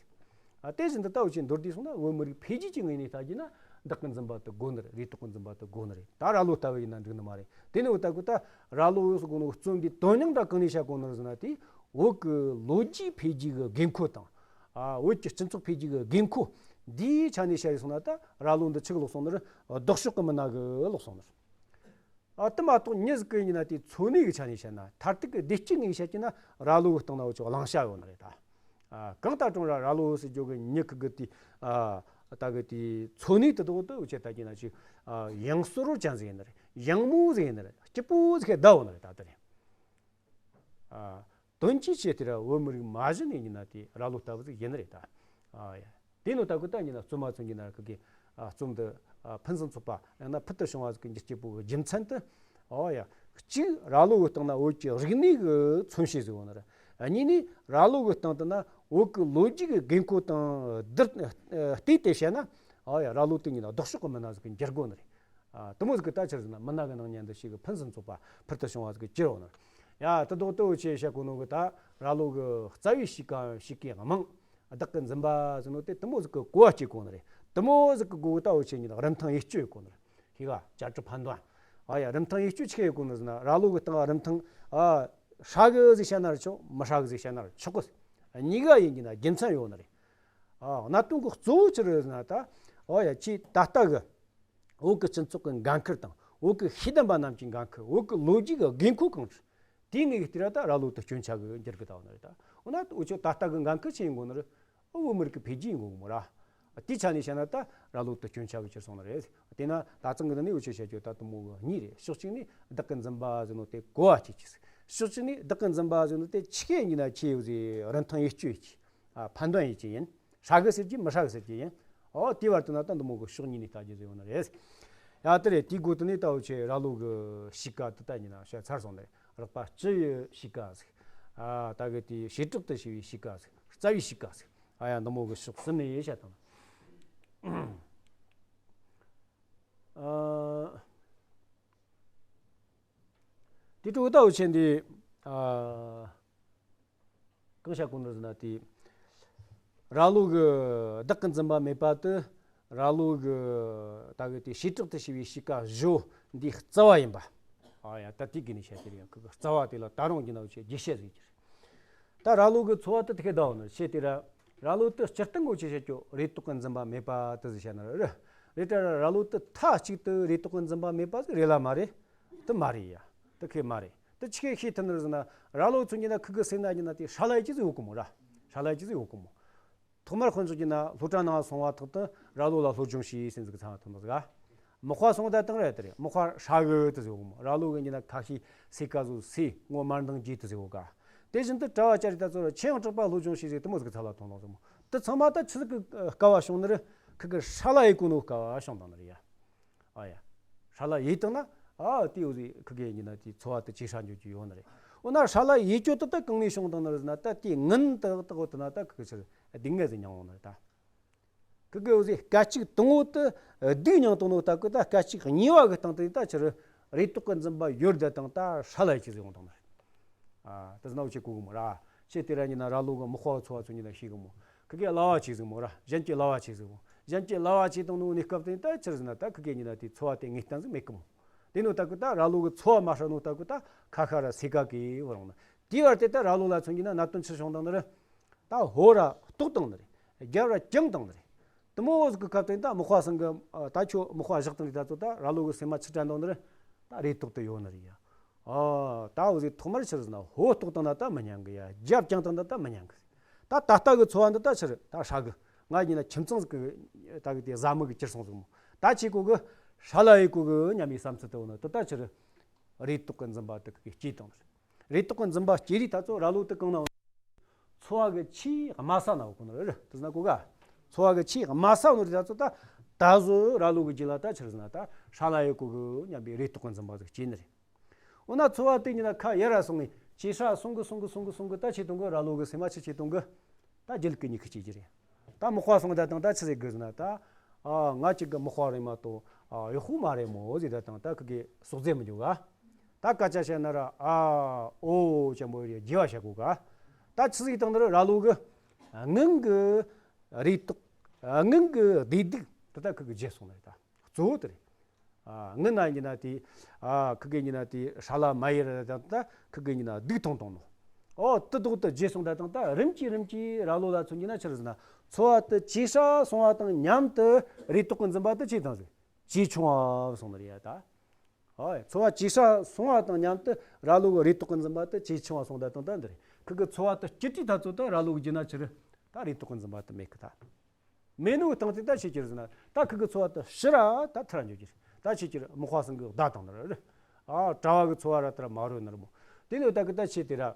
ཨ། དེ་བཞིན་དུ་ད་འུ་ཆོས་མདོར་བསྡུས་སོང་ན། བོད་མི་རིགས་འཕེལ་རྒྱས་ཀྱི་ངོས་ནས་ལྟ་རྒྱུ་ན་བདག་གི་འཛིན་པ་དེ་དགོས་ནི་རེད། རེ་དོགས་ཀྱི་འཛིན་པ་དེ་དགོས་ནི་རེད། ད་ར་ལོ་ལྟ་བུ་ཡིན་ན་འགྲིག་ནི་མ་རེད། དེ་ནི་འུ་ད་གི་ད་ར་ལོ་ཟེར་གོ་ནོ་གི་རྩོམ་འདིའི་དོན་སྙིང་ད་གང་ནས་བཤད་གོ་ནི་རེད་ཟེར་ན། དེ་བོད་ཀྱི་ལོ་རྒྱུས་འཕེལ་རྒྱས་ཀྱི་དགོས་མཁོ་དང་། ཨ། བོད་ཀྱི་སྤྱི་ཚོགས་འཕེལ་རྒྱས་ཀྱི་དགོས་མཁོ་འདིའི་ཆ་ནས་བཤད་ཡོད་སོང་ན། ད་ར་ལོ་འདི་ཆི་གི་ལོག་སོང་ནི་རེད། ལྡོག་ཕྱོགས་ཀྱི་མི་སྣ་གི་ལོག་སོང་ནི་རེད། ཨ། དེ་མ་གཏོགས་མྱི་ཟིག་གི་ཡིན་ན་དེ་འཚོ་གནས་ཀྱི་ཆ་ནས་བཤད་ན། མཐར་ཐུག་གི་བདེ་སྐྱིད་ངོས་བཤད་རྒྱུ་ན་ར་ལོ་གི་སྟེང་ན་འུ་ཆོ་བླང་བྱ་ཡོད་ནི་རེད་ད། ཨ། གང་ལྟར་ཀྲུང་ར་ར་ལོ་ཟེར་རྒྱུ་གི་མྱི་ཁི་གི་དེ། ཨ། ད་གི་དེ་འཚོ་གནས་དེ་དག་དེ་འུ་ཆོས་ལྟ་རྒྱུ་ན་ཅིག། ཨ། ཡང་སོ་རོ་ཅན་ཟིག་ཡིན་ནི་རེད། ཡང་མོ་ཟིག་ཡིན་ནི་རེད། སྐྱིད་པོ་ཟིག་གི་བསྡད་ཡོད་ནི་རེད་ད། དེ་རེད། ཨ། དོན་གྱི་ཆེད་དེ་ར་བོད་མི་རིགས་མ་གཞི་ནས་ཡིན་ན་དེ་ར་ལོ་ལྟ་བུ་ཟིག་ཡིན་ནི་རེད་ད། ཨ་ཡ། དེ་ནོ་ད་གི་ད་ཡིན་ན་རྩོམ་མ་ཚོ་ཡིན་ན་ཁི་གེ། ཨ། རྩོམ་འདི། ཨ། ཕུན་སུམ་ཚོགས་པ་ཡང་ན་ཕུལ་དུ་བྱུང་བ་ཟིག་གི་འགྱུར་སྐྱེས་པོ་གི་རྒྱུ་མཚན་དེ། ཨོ་ཡ། གཅིག་ར་ལོ་གི་སྟེང་ན་བོད་ཀྱི་རིག་གནས་གི་མཚོན་བྱེད་ཟིག་ཡོད་ནི་རེད། གཉིས་ནི་ར་ལོ་གི་སྟེང་དུ་ན་བོད་ཀྱི་ལོ་རྒྱུས་གི་དགོས་མཁོ་དང་བསྡུར་ཏེ་བཤད་ན། ཨོ་ཡ། ར་ལོ་དེ་ཡིན་ན་ལྡོག་ཕྱོགས་གི་མི་སྣ་ཟིག་གི་འགྱུར་དགོས་ནི་རེད། ཨ། དེ་མོ་ཟིག་གི་ད་ཆི་རེད་ཟེར་ན། མི་སྣ་གི་ནང་ཉན་དུ་ཞིག་གི་ཕུན་སུམ་ཚོགས་པ་ཕུལ་དུ་བྱུང་བ་ཟིག་གི་གྱུར་ཡོད་ནི་རེད། ཡ། དེ་དོག་དེ་འུ་ཆོས་བཤད་གོ་ནོ་གི་ད་ར་ལོ་གི་རྩ་བའི་གཤིས་ཀ་ཞིག་གི་མིང་བདག་གི་འཛིན་པ་ཟེར་ནོ་དེ་དེ་མོ་ཟིག་གི་གོ་བ་སྐྱེ་གོ་ནི་རེད། དེ་མོ་ཟིག་གི་སྒོ་ད་འུ་ཆོས་ཉིད་རིན་ཐང་བེད་སྤྱོད་ཡེད་གོ་ནི་རེད། ཤེས་ག 价值判断། ཨ་ཡ། རིན་ཐང་བེད་སྤྱོད་ཆི་ཡེད་གོ་ནི་ཟེར་ན། ར་ལོ་གི་སྟེང་རིན་ཐང་། ཨ། ཧྲ་གི་ཟིག་བཤད་ན་ར་ཆོག། མི་ཧྲ་གི་ཟིག་བཤད་ན་ར་ཆོག་གི། གཉིས་ཀ་ཡིན་གྱི་ན་རྒྱུ་མཚན་ཡོད་ནི་རེད། ཨ། གནད་དོན་གི་གཙོ་བོ་ཆི་རེད་ཟེར་ན་ད། ཨོ་ཡ། ཁྱེད་ད་ལྟ་གི་བོད་ཀྱི་སྤྱི་ཚོགས་ཀྱི་འགན་ཁུར་དང་། བོད་ཀྱི་ཤེས་ལྡན་པ་རྣམས་ཀྱི་འགན་ཁུར། བོད་ཀྱི་ལོ་རྒྱུས་ཀྱི་དགོས་མཁོ་གང་རེད། དེའི་ངོས་ཀྱི་དེ་ར་ད་ར་ལོ་དེ་སྐྱོན་ཆ་གི་འགྱུར་གི་ད་ཡོད་ནི་རེད་ད། འོ་ན་འུ་ཆོ་ད་ལྟ་གི་འགན་ཁུར་ཆི་ཡིན་དགོས་ནི་རེད། ཨོ། བོད་མི་རིགས་ཀྱི་འཕེལ་རྒྱས་ཡིན་དགོས་གི་མོ་ར། དེའི་ཆ་ནས་བཤད་ན་ད་ར་ལོ་དེ་སྐྱོན་ཆ་གི་གྱུར་སོང་ནི་རེད། དེས་ན་ད་ཐེངས་གི་འདི་ནས་འུ་ཆོས་བཤད་རྒྱུ་ད་དེ་མོ་གི་གཉིས་རེད། ཕྱོགས་གཅིག་ནས་བདག་གི་འཛིན་པ་ཟེར་ནོ་དེ་གོ་བ་སྐྱེ་རྒྱུ་ཟིག། ཕྱོགས་གཅིག་ནས་བདག་གི་འཛིན་པ་ཟེར་ནོ་དེ་ཆི་གེ་ཡིན་ན་ཆི་ཡོད་ཟིག་རིན་ཐང་བེད་སྤྱོད་ཡེད་རྒྱུ། ཨ། 判断ཡེད་རྒྱུ་ཡིན། ཧྲ་གི་ཟེར་རྒྱུ་མི་ཧྲ་གི་ཟེར་རྒྱུ་ཡིན། ཨོ། དེའི་བར་དུ་ན་ད་འདི་མོ་གི་ཕྱོགས་གཉིས་ནས་ལྟ་རྒྱུ་ཟིག་ཡོད་ནི་རེད། ཡ། དེ་རེད། དེའི་སྒོ་དེ་ནས་ད་འུ་ཆོས་ར་ལོ་གི་གཤིས་ཀ་དེ་ད་ཡིན་ན་བཤད་ཚར་སོང་ནི་རེད། རགས་པ་སྤྱི་ཡི་གཤིས་ཀ་ཟིག། ཨ། ད་གི་དེ་བྱེ་བྲག་ཏུ་ཞི་བའི་གཤིས་ཀ་ཟིག། རྩ་བའི་གཤིས་ཀ་ཟིག། ཨ་ཡ། འདི་མོ་གི་ཕྱོགས་གསུམ་ནས་བཤད་དང་། ཨ། དེ་འཕྲོ་ད་འུ་ཆོས་འདི། ཨ། གང་བཤད་གོ་ནི་ཟེར་ན་དེ། ར་ལོ་གི་བདག་གི་འཛིན་པ་མེད་པ་དེ། ར་ལོ་གི་ད་གི་དེ་བྱེ་བྲག་ཏུ་ཞི་བའི་གཤིས་ཀ་བཞི་འདིའི་རྩ་བ་ཡིན་པ། ཨ་ཡ། ད་དེ་གི་ནས་བཤད་དེ་རེད། ཡང་ཁོ་གི་རྩ་བ་དེ་ལ་ད་རུང་གི་ན་འུ་ཆོས་རྒྱས་བཤད་ཟིག་གི་རེད། ད་ར་ལོ་གི་འཚོ་བ་དེ་དེ་གི་ད་འོ་ནི་ཆེ་དེ་ར། ར་ལོ་དེ་སྤྱིར་བཏང་གི་འུ་ཆོས་བཤད་རྒྱུ་རེ་དོགས་གི་འཛིན་པ་མེད་པ་དེ་ཟིག་བཤད་ན་རེད། རེད་དྲ་ར་ལོ་དེ་མཐའ་གཅིག་ཏུ་རེ་དོགས་གི་འཛིན་པ་མེད་པ་ཟིག་རེད་ལ་མ་རེད། དེ་མ་རེད་ཡ། དེ་ཁེ་མ་རེད། དེ་ཆི་གེ་ཤེས་ཐུབ་ནི་རེད་ཟེར་ན། ར་ལོ་ཚོ་ཡིན་ན་ཁི་གི་སེམས་ན་ཡིན་ན་དེ་ཧྲ་ལ་ཡེད་རྒྱུ་ཟིག་ཡོད་གི་མོ་ར། ཧྲ་ལ་ཡེད་རྒྱུ་ཟིག་ཡོད་གི་མོ། ཐོག་མར་དཔོན་ཚོགས་ཀྱིས་ན་སློབ་གྲྭ་ནང་སོང་བ་ཐོག་ཏུ་ར་ལོ་ལ་སློབ་སྦྱོང་བྱོས་ཟེར་ཟིག་ཚང་བ་ཐོན་པ་ཟིག། མག་པ་སོང་ད་དང་རེད་དེ་རེད། མག་པ་ཧྲ་གི་དེ་ཟིག་ཡོད་གི་མོ། ར་ལོ་གི་ཡིན་ན་ཁ་ཤས་སེ་ཀ་ཟོ་སེ་ངོ་མར་འདང་རྒྱས་དེ་ཟིག་ཡོད་ག། དེ་བཞིན་དུ་གྲྭ་བ་ཅ་རི་ད་ཚོ་ར་ཆེ་ཡང་གྲགས་པ་སློབ་སྦྱོང་བྱོས་ཟིག་དེ་མོ་ཟིག་ཚང་ལ་ཐོན་ལོང་ཟིག་མོ། དེ་ཚང་མ་ད་ཆི་ཟིག་གི་དཀའ་བ་བྱུང་ནི་རེད། ཁི་གི་ཧྲ་ལ་ཡེད་གོ་ནོ་དཀའ་བ་བྱུང་བཏང་ནི་རེད་ཡ། ཨ་ཡ། ཧྲ་ལ་ཡེད་བཏང་ན། ཨ། དེ་འུ་ཟིག་ཁི་གེ་ཡིན་ན་དེ་འཚོ་བ་དེ་ཇེ་ཧྲ་འགྱོ་རྒྱུ་ཡོད་ནི་རེད། འོ་ན་ཧྲ་ལ་ཡེད་རྒྱུ་དེ་ད་གང་ནས་བྱུང་བཏང་ནི་རེད་ཟེར་ན། ད་དེ་ངན་དག་དག་འོ་དེ་ན་ད་ཁི་གེ་ཆི་རེད། སྡུག་བསྔལ་ཟིག་མྱངས་འོང་ནི་རེད་ད། ཁི་གེ་འུ་ཟིག་སྐད་ཅིག་དང་པོ་དེ་སྡུག་མྱངས་བཏང་ནོ་ད་གི་ད་སྐད་ཅིག་གཉིས་པ་གི་སྟེང་དེ་ད་ཆི་རེད། རེ་དོགས་གི་འཛིན་པ་ཡོད་དེ་དང་ད་ཧྲ་ལ་ཡེད་རྒྱུ་ཟིག་ཡོང་བཏང་ནི་རེད། ཨ། དེ་ཟེར་ན་འུ་ཆོས་གོ་གི་མོ་ར། ཆེ་དེ་ར་ཡིན་ན་ར་ལོ་གི་མག་པ་འཚོ་བ་ཚོ་ཡིན་ན་ཤེས་གི་མོ། ཁི་གེ་གླ་བ་ཆེ་ཟིག་མོ་ར། གཞན་གྱིས་གླ་བ་ཆེ་ཟིག་མོ། གཞན་གྱིས་གླ་བ་ཆེ་བཏང་ནོ་གནས་སྐབས་དེ་ད་ཆི་རེད་ཟེར་ན། ད་ཁི་གེ་ཡིན་ན་དེ་འཚོ་བ་དེ་ངེས་གཏན་ཟིག་མེད་གི་མོ། དེ་ནོ་ད་གི་ད་ར་ལོ་གི་འཚོ་བ་མ་ཧྲ་ནོ་ད་གི་ད་ཁ་ཤས་ར་སེ་ཀ་གི་བར་འོང་ན། དེའི་བར་དེ་ད་ར་ལོ་ལ་མཚོན་གྱི་ན་གནད་དོན་ཆི་བྱུང་བཏང་ནི་རེད། ད་ཧོ་ར་ལྟོགས་བཏང་ནི་རེད། རྒྱབ་ར་བཅིངས་བཏང་ནི་རེད། དེ་མོ་ཟིག་གི་སྐབས་དེ་ད་མག་པ་ཚང་གི། ཨ། ད་ཁྱོད་མག་པ་བཞག་བཏང་རེད། ད་ཚོ་ད་ར་ལོ་གི་སེམས་མ་ཆི་དྲན་བཏང་ནི་རེད། ད་རེ་དོགས་དེ་ཡོད་ནི་རེད་ཡ། ཨ་ད་འོ་ཟིག་ཐོག་མར་ཕྱིར་ཟིན་ན་ཕོ་ལྟོགས་བཏང་ན་ད་མི་ཉན་གི་ཡ། རྒྱབ་བརྐྱངས་བཏང་ན་ད་མི་ཉན་གི། ད་ད་ལྟ་གི་འཚོ་བ་འདི་ད་ཕྱིར་ད་ཧྲ་གི། ང་ཡིན་ན་ཁྱིམ་ཚང་ཟིག་གི་ད་གི་དེ་བཟའ་མི་གི་གྱུར་སོང་ཟིག་མོ། ད་ཆི་གོ་གི། ཧྲ་ལ་ཡི་གོ་གི་སྙམ་པའི་བསམ་ཚུལ་དེ་འོ་ན་དེ་ད་ཕྱིར་རེ་དོགས་གི་འཛིན་པ་དེ་གི་སྐྱེས་བཏང་ཟིག། རེ་དོགས་ཀྱི་འཛིན་པ་སྐྱེ་རིས་ད་ཚོ་ར་ལོ་དེ་གང་ན། འཚོ་བ་གི་ཆེས་དམའ་ས་ན་གོ་ནི་རེད། དེ་ན་གོ་ག། འཚོ་བ་གི་ཆེས་དམའ་ས་ནོ་རེད། ད་ཚོ་ད་ད་གཟོད་ར་ལོ་གི་རྒྱུད་ལ་ད་ཕྱིར་ཟིན་ན་ད་ཧྲ་ལ་ཡི་གོ་གི་སྙམ་པའི་རེ་དོགས་ཀྱི་འཛིན་པ་ཟིག་སྐྱེ་ནི་རེད། འོ་ན་འཚོ་བ་དེ་ཉིད་ན་ཁ་ཡར་ར་སོང་ངས་ཇེ་ཧྲ་སོང་གི་སོང་གི་སོང་གི་སོང་གི་ད་ཆི་གཏོང་གི། ར་ལོ་གི་སེམས་མ་ཆི་ཆི་གཏོང་གི། ད་རྒྱུད་ཀྱི་ཉི་ཁུ་སྐྱེ་རྒྱུ་རེད། ད་མི་དཔའ་སོང་ད་དང་ད་ཆི་ཟེར་དགོས་ཟེར་ན་ད། ཨ་ང་ཅིག་གི་མི་དཔའ་རེད་མ་གཏོགས་ཨ་གཡོག་པོ་མ་རེད་མོ་ཟེར་ད་དང་ད་ཁི་གི་ཟོག་རྫས་མི་འཇོག་ག། ད་སྐད་ཆ་བཤད་ན་ར་ཨ་འོ་ཅན་པོ་རེད། རྒྱས་པ་བཤད་དགོས་ག། ད་ཆི་ཟིག་དང་ནི་ར་ལོ་གི་སྔོན་གི་རེ་དོགས། སྔོན་གི་བདེ་སྡུག་དེ་ད་ཁི་གི་བརྗེད་སོང་ནི་རེད། ད་གཙོ་བོ་དེ་རེད། ཨ་སྔོན་ན་ཡིན་ན་དེ། ཨ་ཁི་གེ་ཡིན་ན་དེ་ཧྲ་ལ་མ་ཡེ་ར་དང་ད་ཁི་གེ་ཡིན་ན་སྡུག་ཐོང་ཐོང་ནོ། ཨོ་དེ་དོག་ཏུ་བརྗེད་སོང་ད་དང་ད་རིམ་གྱིས་རིམ་གྱིས་ར་ལོ་ལ་མཚོན་གྱི་ན་ཕྱིར་ཟིན་ན་འཚོ་བ་དེ་ཇེ་ཧྲ་སོང་བ་དང་མཉམ་དུ་རེ་དོགས་ཀྱི་འཛིན་པ་དེ་ཇེ་དང་ཟིག་ཇེ་ཆུང་བ་སོང་ནི་རེད་ཡ། ད་ཨོ་འཚོ་བ་ཇེ་ཧྲ་སོང་བ་དང་མཉམ་དུ་ར་ལོ་གི་རེ་དོགས་ཀྱི་འཛིན་པ་དེ་ཇེ་ཆུང་བ་སོང་ད་དང་ད་འདི་རེད། ཁི་གེ་འཚོ་བ་དེ་སྐྱིད་དུས་ད་ཚོ་ད་ར་ལོ་གི་རྒྱུད་ན་ཕྱིར་ད་རེ་དོགས་ཀྱི་འཛིན་པ་དེ་མེད་གི་ད། མེད་ནོ་སྟངས་དེ་ད་ཆི་ཟེར་ན་ད་ཁི་གི་འཚོ་བ་དེ་ཕྱིར་ར་ད་ཐར་འཇོག་རྒྱུ་རེད། ད་ཆི་ཟེར་མི་དཔའ་སེང་གེ་བདའ་བཏང་ནི་རེད། ཨ་གྲྭ་བ་གི་འཚོ་བ་ར་ད་ར་མ་རོལ་ནི་རེད་མོ། དེ་ནི་ད་གི་ད་ཆི་དེ་ར།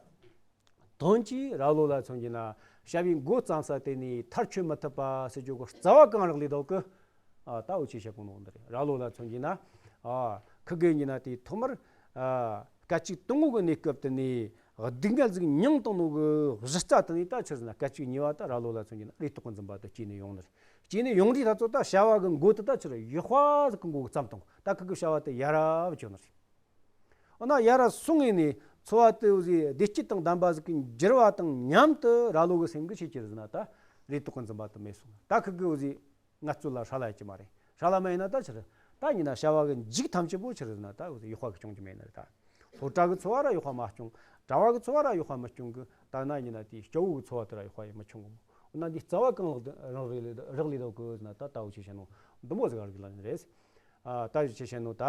དོན་གྱིས་ར་ལོ་ལ་མཚོན་གྱི་ན་བྱ་བའི་མགོ་བརྩམས་ས་དེ་ནི་མཐར་འཁྱོལ་མི་ཐུབ་པ་ཟེར་རྒྱུ་གི་རྩ་བ་གང་རག་ལས་དོག་གི། ཨ་ད་འུ་ཆི་བྱེད་གོ་ནོ་འདི་རེད། ར་ལོ་ལ་མཚོན་གྱི་ན། ཨ་ཁི་གེ་ཡིན་ན་དེ་ཐོག་མར། ཨ་སྐད་ཅིག་དང་པོ་གི་གནས་སྐབས་དེ་ནས་སྡུག་བསྔལ་ཟིག་མྱངས་བཏང་ནོ་གི་གཞི་རྩ་དེ་ནས་ད་ཕྱིར་ཟིན་ན་སྐད་ཅིག་གཉིས་པ་ད་ར་ལོ་ལ་མཚོན་གྱི་ན་རེ་དོགས་ཀྱི་འཛིན་པ་དེ་སྐྱེས་ནས་ཡོང་ནི་རེད། སྐྱེས་ནས་ཡོང་དུས་ད་ཚོ་ད་བྱ་བ་གི་མགོ་དེ་ད་ཕྱིར་གཡོག་པ་ཟིག་གི་མགོ་གི་བརྩམས་བཏང་། ད་ཁི་གི་བྱ་བ་དེ་ཡར་ར་བུད་ཆོག་ནི་རེད། འོ་ན་ཡར་ར་སོང་ངས་ནས་འཚོ་བ་དེ་འུ་ཟིག་བདེ་སྐྱིད་དང་ལྡན་པ་ཟིག་གི་འགྱུར་བ་དང་མཉམ་དུ་ར་ལོ་གི་སེམས་གི་ཆི་ཟེར་ཟིན་ན་ད་རེ་དོགས་ཀྱི་འཛིན་པ་དེ་མེད་སོང་། ད་ཁི་གི་འུ་ཟིག་ངལ་རྩོལ་ལ་ཧྲ་ལ་ཡེད་རྒྱུ་མ་རེད། ཧྲ་ལ་མ་ཡེད་ན་ད་ཕྱིར་ད་ཡིན་ན་བྱ་བ་གི་མཇུག་ཐམས་ཅད་པོ་ཕྱིར་ཟིན་ན་ད་འུ་ཟིག་གཡོག་པ་གི་སྐྱོང་རྒྱུ་མེད་ནི་རེད། ད་སློབ་གྲྭ་གི་འཚོ་བ་ར་གཡོག་པ་མ་སྐྱོང་། གྲྭ་བ་གི་འཚོ་བ་ར་གཡོག་པ་མི་སྐྱོང་གི། ད་ན་ཡིན་ན་དེའི་སྐྱ་བོ་གི་འཚོ་བ་དེ་ར་གཡོག་པ་ཡེད་མི་ཆོག་གི་མོ། འོ་ན་འདི་རྩ་བ་གང་རག་ལས་རག་ལས་དོག་གི་ཟིན་ན་ད་ད་འུ་ཆི་བྱེད་ནོ་འདི་མོ་ཟིག་རག་ལས་ནི་རེད། ཨ་ད་ཆི་བྱེད་ནོ་ད་